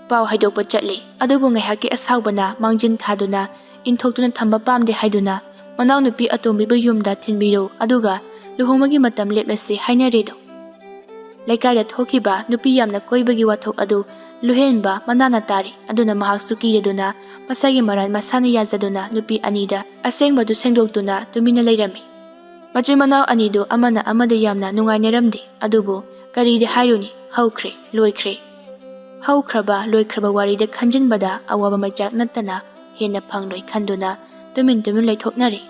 ꯄꯥꯎ ꯍꯥꯏꯗꯣꯛꯄ ꯆꯠꯂꯤ, ꯑꯗꯨꯕꯨ ꯉꯥꯏꯍꯥꯛꯀꯤ ꯑꯁꯥꯎꯕꯅ ꯃꯥꯡꯖꯤꯟ ꯊꯥꯗꯨꯅ ꯏꯟꯊꯣꯛꯇꯨꯅ ꯊꯝꯕ ꯄꯥꯝꯗꯦ ꯍꯥꯏꯗꯨꯅ ꯃꯅꯥꯎꯅꯨꯄꯤ ꯑꯇꯣꯝꯕꯤꯕꯨ ꯌꯨꯝꯗ ꯊꯤꯟꯕꯤꯔꯨ, ꯑꯗꯨꯒ ꯂꯨꯍꯣꯡꯕꯒꯤ ꯃꯇꯝ ꯂꯦꯞꯂꯁꯤ ꯍꯥꯏꯅꯔꯦꯗꯣ꯫ ꯂꯩꯀꯥꯏꯗ ꯊꯣꯛꯈꯤꯕ ꯅꯨꯄꯤ ꯌꯥꯝꯅ ꯀꯣꯏꯕꯒꯤ ꯋꯥꯊꯣꯛ ꯑꯗꯨ ꯂꯨꯍꯦꯟꯕ ꯃꯅꯥꯅ ꯇꯥꯔꯤ, ꯑꯗꯨꯅ ꯃꯍꯥꯛꯁꯨ ꯀꯤꯔꯗꯨꯅ ꯃꯁꯥꯒꯤ ꯃꯔꯥꯜ ꯃꯁꯥꯅ ꯌꯥꯖꯗꯨꯅ ꯅꯨꯄꯤ ꯑꯅꯤꯗ ꯑꯁꯦꯡꯕꯗꯨ ꯁꯦꯡꯗꯣꯛꯇꯨꯅ ꯇꯨꯃꯤꯟꯅ ꯂꯩꯔꯝꯃꯤ꯫ ꯃꯆꯤꯟ ꯃꯅꯥꯎ ꯑꯅꯤꯗꯨ ꯑꯃꯅ ꯑꯃꯗ ꯌꯥꯝꯅ ꯅꯨꯡꯉꯥꯏꯅꯔꯝꯗꯦ, ꯑꯗꯨꯕꯨ ꯀꯔꯤꯗꯤ ꯍꯥꯏꯔꯨꯅꯤ, ꯍꯧꯈ꯭ꯔꯦ, ꯂꯣꯏꯈ꯭ꯔꯦ꯫ ꯍꯧꯈ꯭ꯔꯕ ꯂꯣꯏꯈ꯭ꯔꯕ ꯋꯥꯔꯤꯗ ꯈꯟꯖꯤꯟꯕꯗ ꯑꯋꯥꯕ ꯃꯩꯆꯥꯛ ꯅꯠꯇꯅ ꯍꯦꯟꯅ ꯐꯪꯂꯣꯏ ꯈꯟꯗꯨꯅ ꯇꯨꯃꯤꯟ ꯇꯨꯃꯤꯟ ꯂꯩꯊꯣꯛꯅꯔꯦ꯫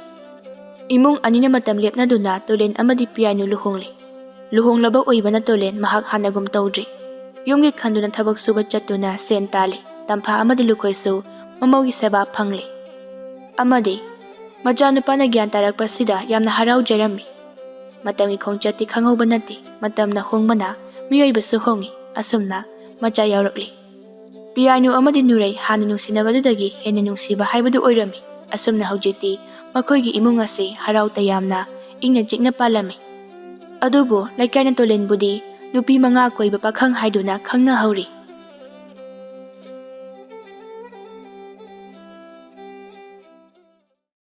ꯏꯃꯨꯡ ꯑꯅꯤꯅ ꯃꯇꯝ ꯂꯦꯞꯅꯗꯨꯅ ꯇꯣꯂꯦꯟ ꯑꯃꯗꯤ ꯄꯤꯌꯥꯏꯅꯨ ꯂꯨꯍꯣꯡꯂꯦ꯫ ꯂꯨꯍꯣꯡꯂꯕ ꯑꯣꯏꯕꯅ ꯇꯣꯂꯦꯟ ꯃꯍꯥꯛ ꯍꯥꯟꯅꯒꯨꯝ ꯇꯧꯗ꯭ꯔꯤ꯫ ꯌꯨꯝꯒꯤ ꯈꯟꯗꯨꯅ ꯊꯕꯛ ꯁꯨꯕ ꯆꯠꯇꯨꯅ ꯁꯦꯟ ꯇꯥꯜꯂꯤ꯫ ꯇꯝꯐꯥ ꯑꯃꯗꯤ ꯂꯨꯈꯣꯏꯁꯨ ꯃꯃꯧꯒꯤ ꯁꯦꯕꯥ ꯐꯪꯂꯦ꯫ ꯑꯃꯗꯤ ꯃꯆꯥꯅꯨꯄꯥꯅ ꯒ꯭ꯌꯥꯟ ꯇꯥꯔꯛꯄꯁꯤꯗ ꯌꯥꯝꯅ ꯍꯔꯥꯎꯖꯔꯝꯃꯤ꯫ ꯃꯇꯝꯒꯤ ꯈꯣꯡꯆꯠꯇꯤ ꯈꯪꯍꯧꯕ ꯅꯠꯇꯦ꯫ ꯃꯇꯝꯅ ꯍꯣꯡꯕꯅ ꯃꯤꯑꯣꯏꯕꯁꯨ ꯍꯣꯡꯏ꯫ ꯑꯁꯨꯝꯅ ꯃꯆꯥ ꯌꯥꯎꯔꯛꯂꯤ꯫ ꯄꯤꯌꯥꯏꯅꯨ ꯑꯃꯗꯤ ꯅꯨꯔꯩ ꯍꯥꯟꯅ ꯅꯨꯡꯁꯤꯅꯕꯗꯨꯗꯒꯤ ꯍꯦꯟꯅ ꯅꯨꯡꯁꯤꯕ ꯍꯥꯏꯕꯗꯨ ꯑꯣꯏꯔꯝꯃꯤ꯫ ꯑꯁꯨꯝꯅ ꯍꯧꯖꯤꯛꯇꯤ ꯃꯈꯣꯏꯒꯤ ꯏꯃꯨꯡ ꯑꯁꯤ ꯍꯔꯥꯎ ꯇꯌꯥꯝꯅ ꯏꯪꯅ ꯆꯤꯛꯅ ꯄꯥꯜꯂꯝꯃꯤ꯫ ꯑꯗꯨꯕꯨ ꯂꯩꯀꯥꯏꯅ ꯇꯣꯂꯦꯟꯕꯨꯗꯤ ꯅꯨꯄꯤ ꯃꯉꯥ ꯀꯣꯏꯕ ꯄꯥꯈꯪ ꯍꯥꯏꯗꯨꯅ ꯈꯪꯅꯍꯧꯔꯤ꯫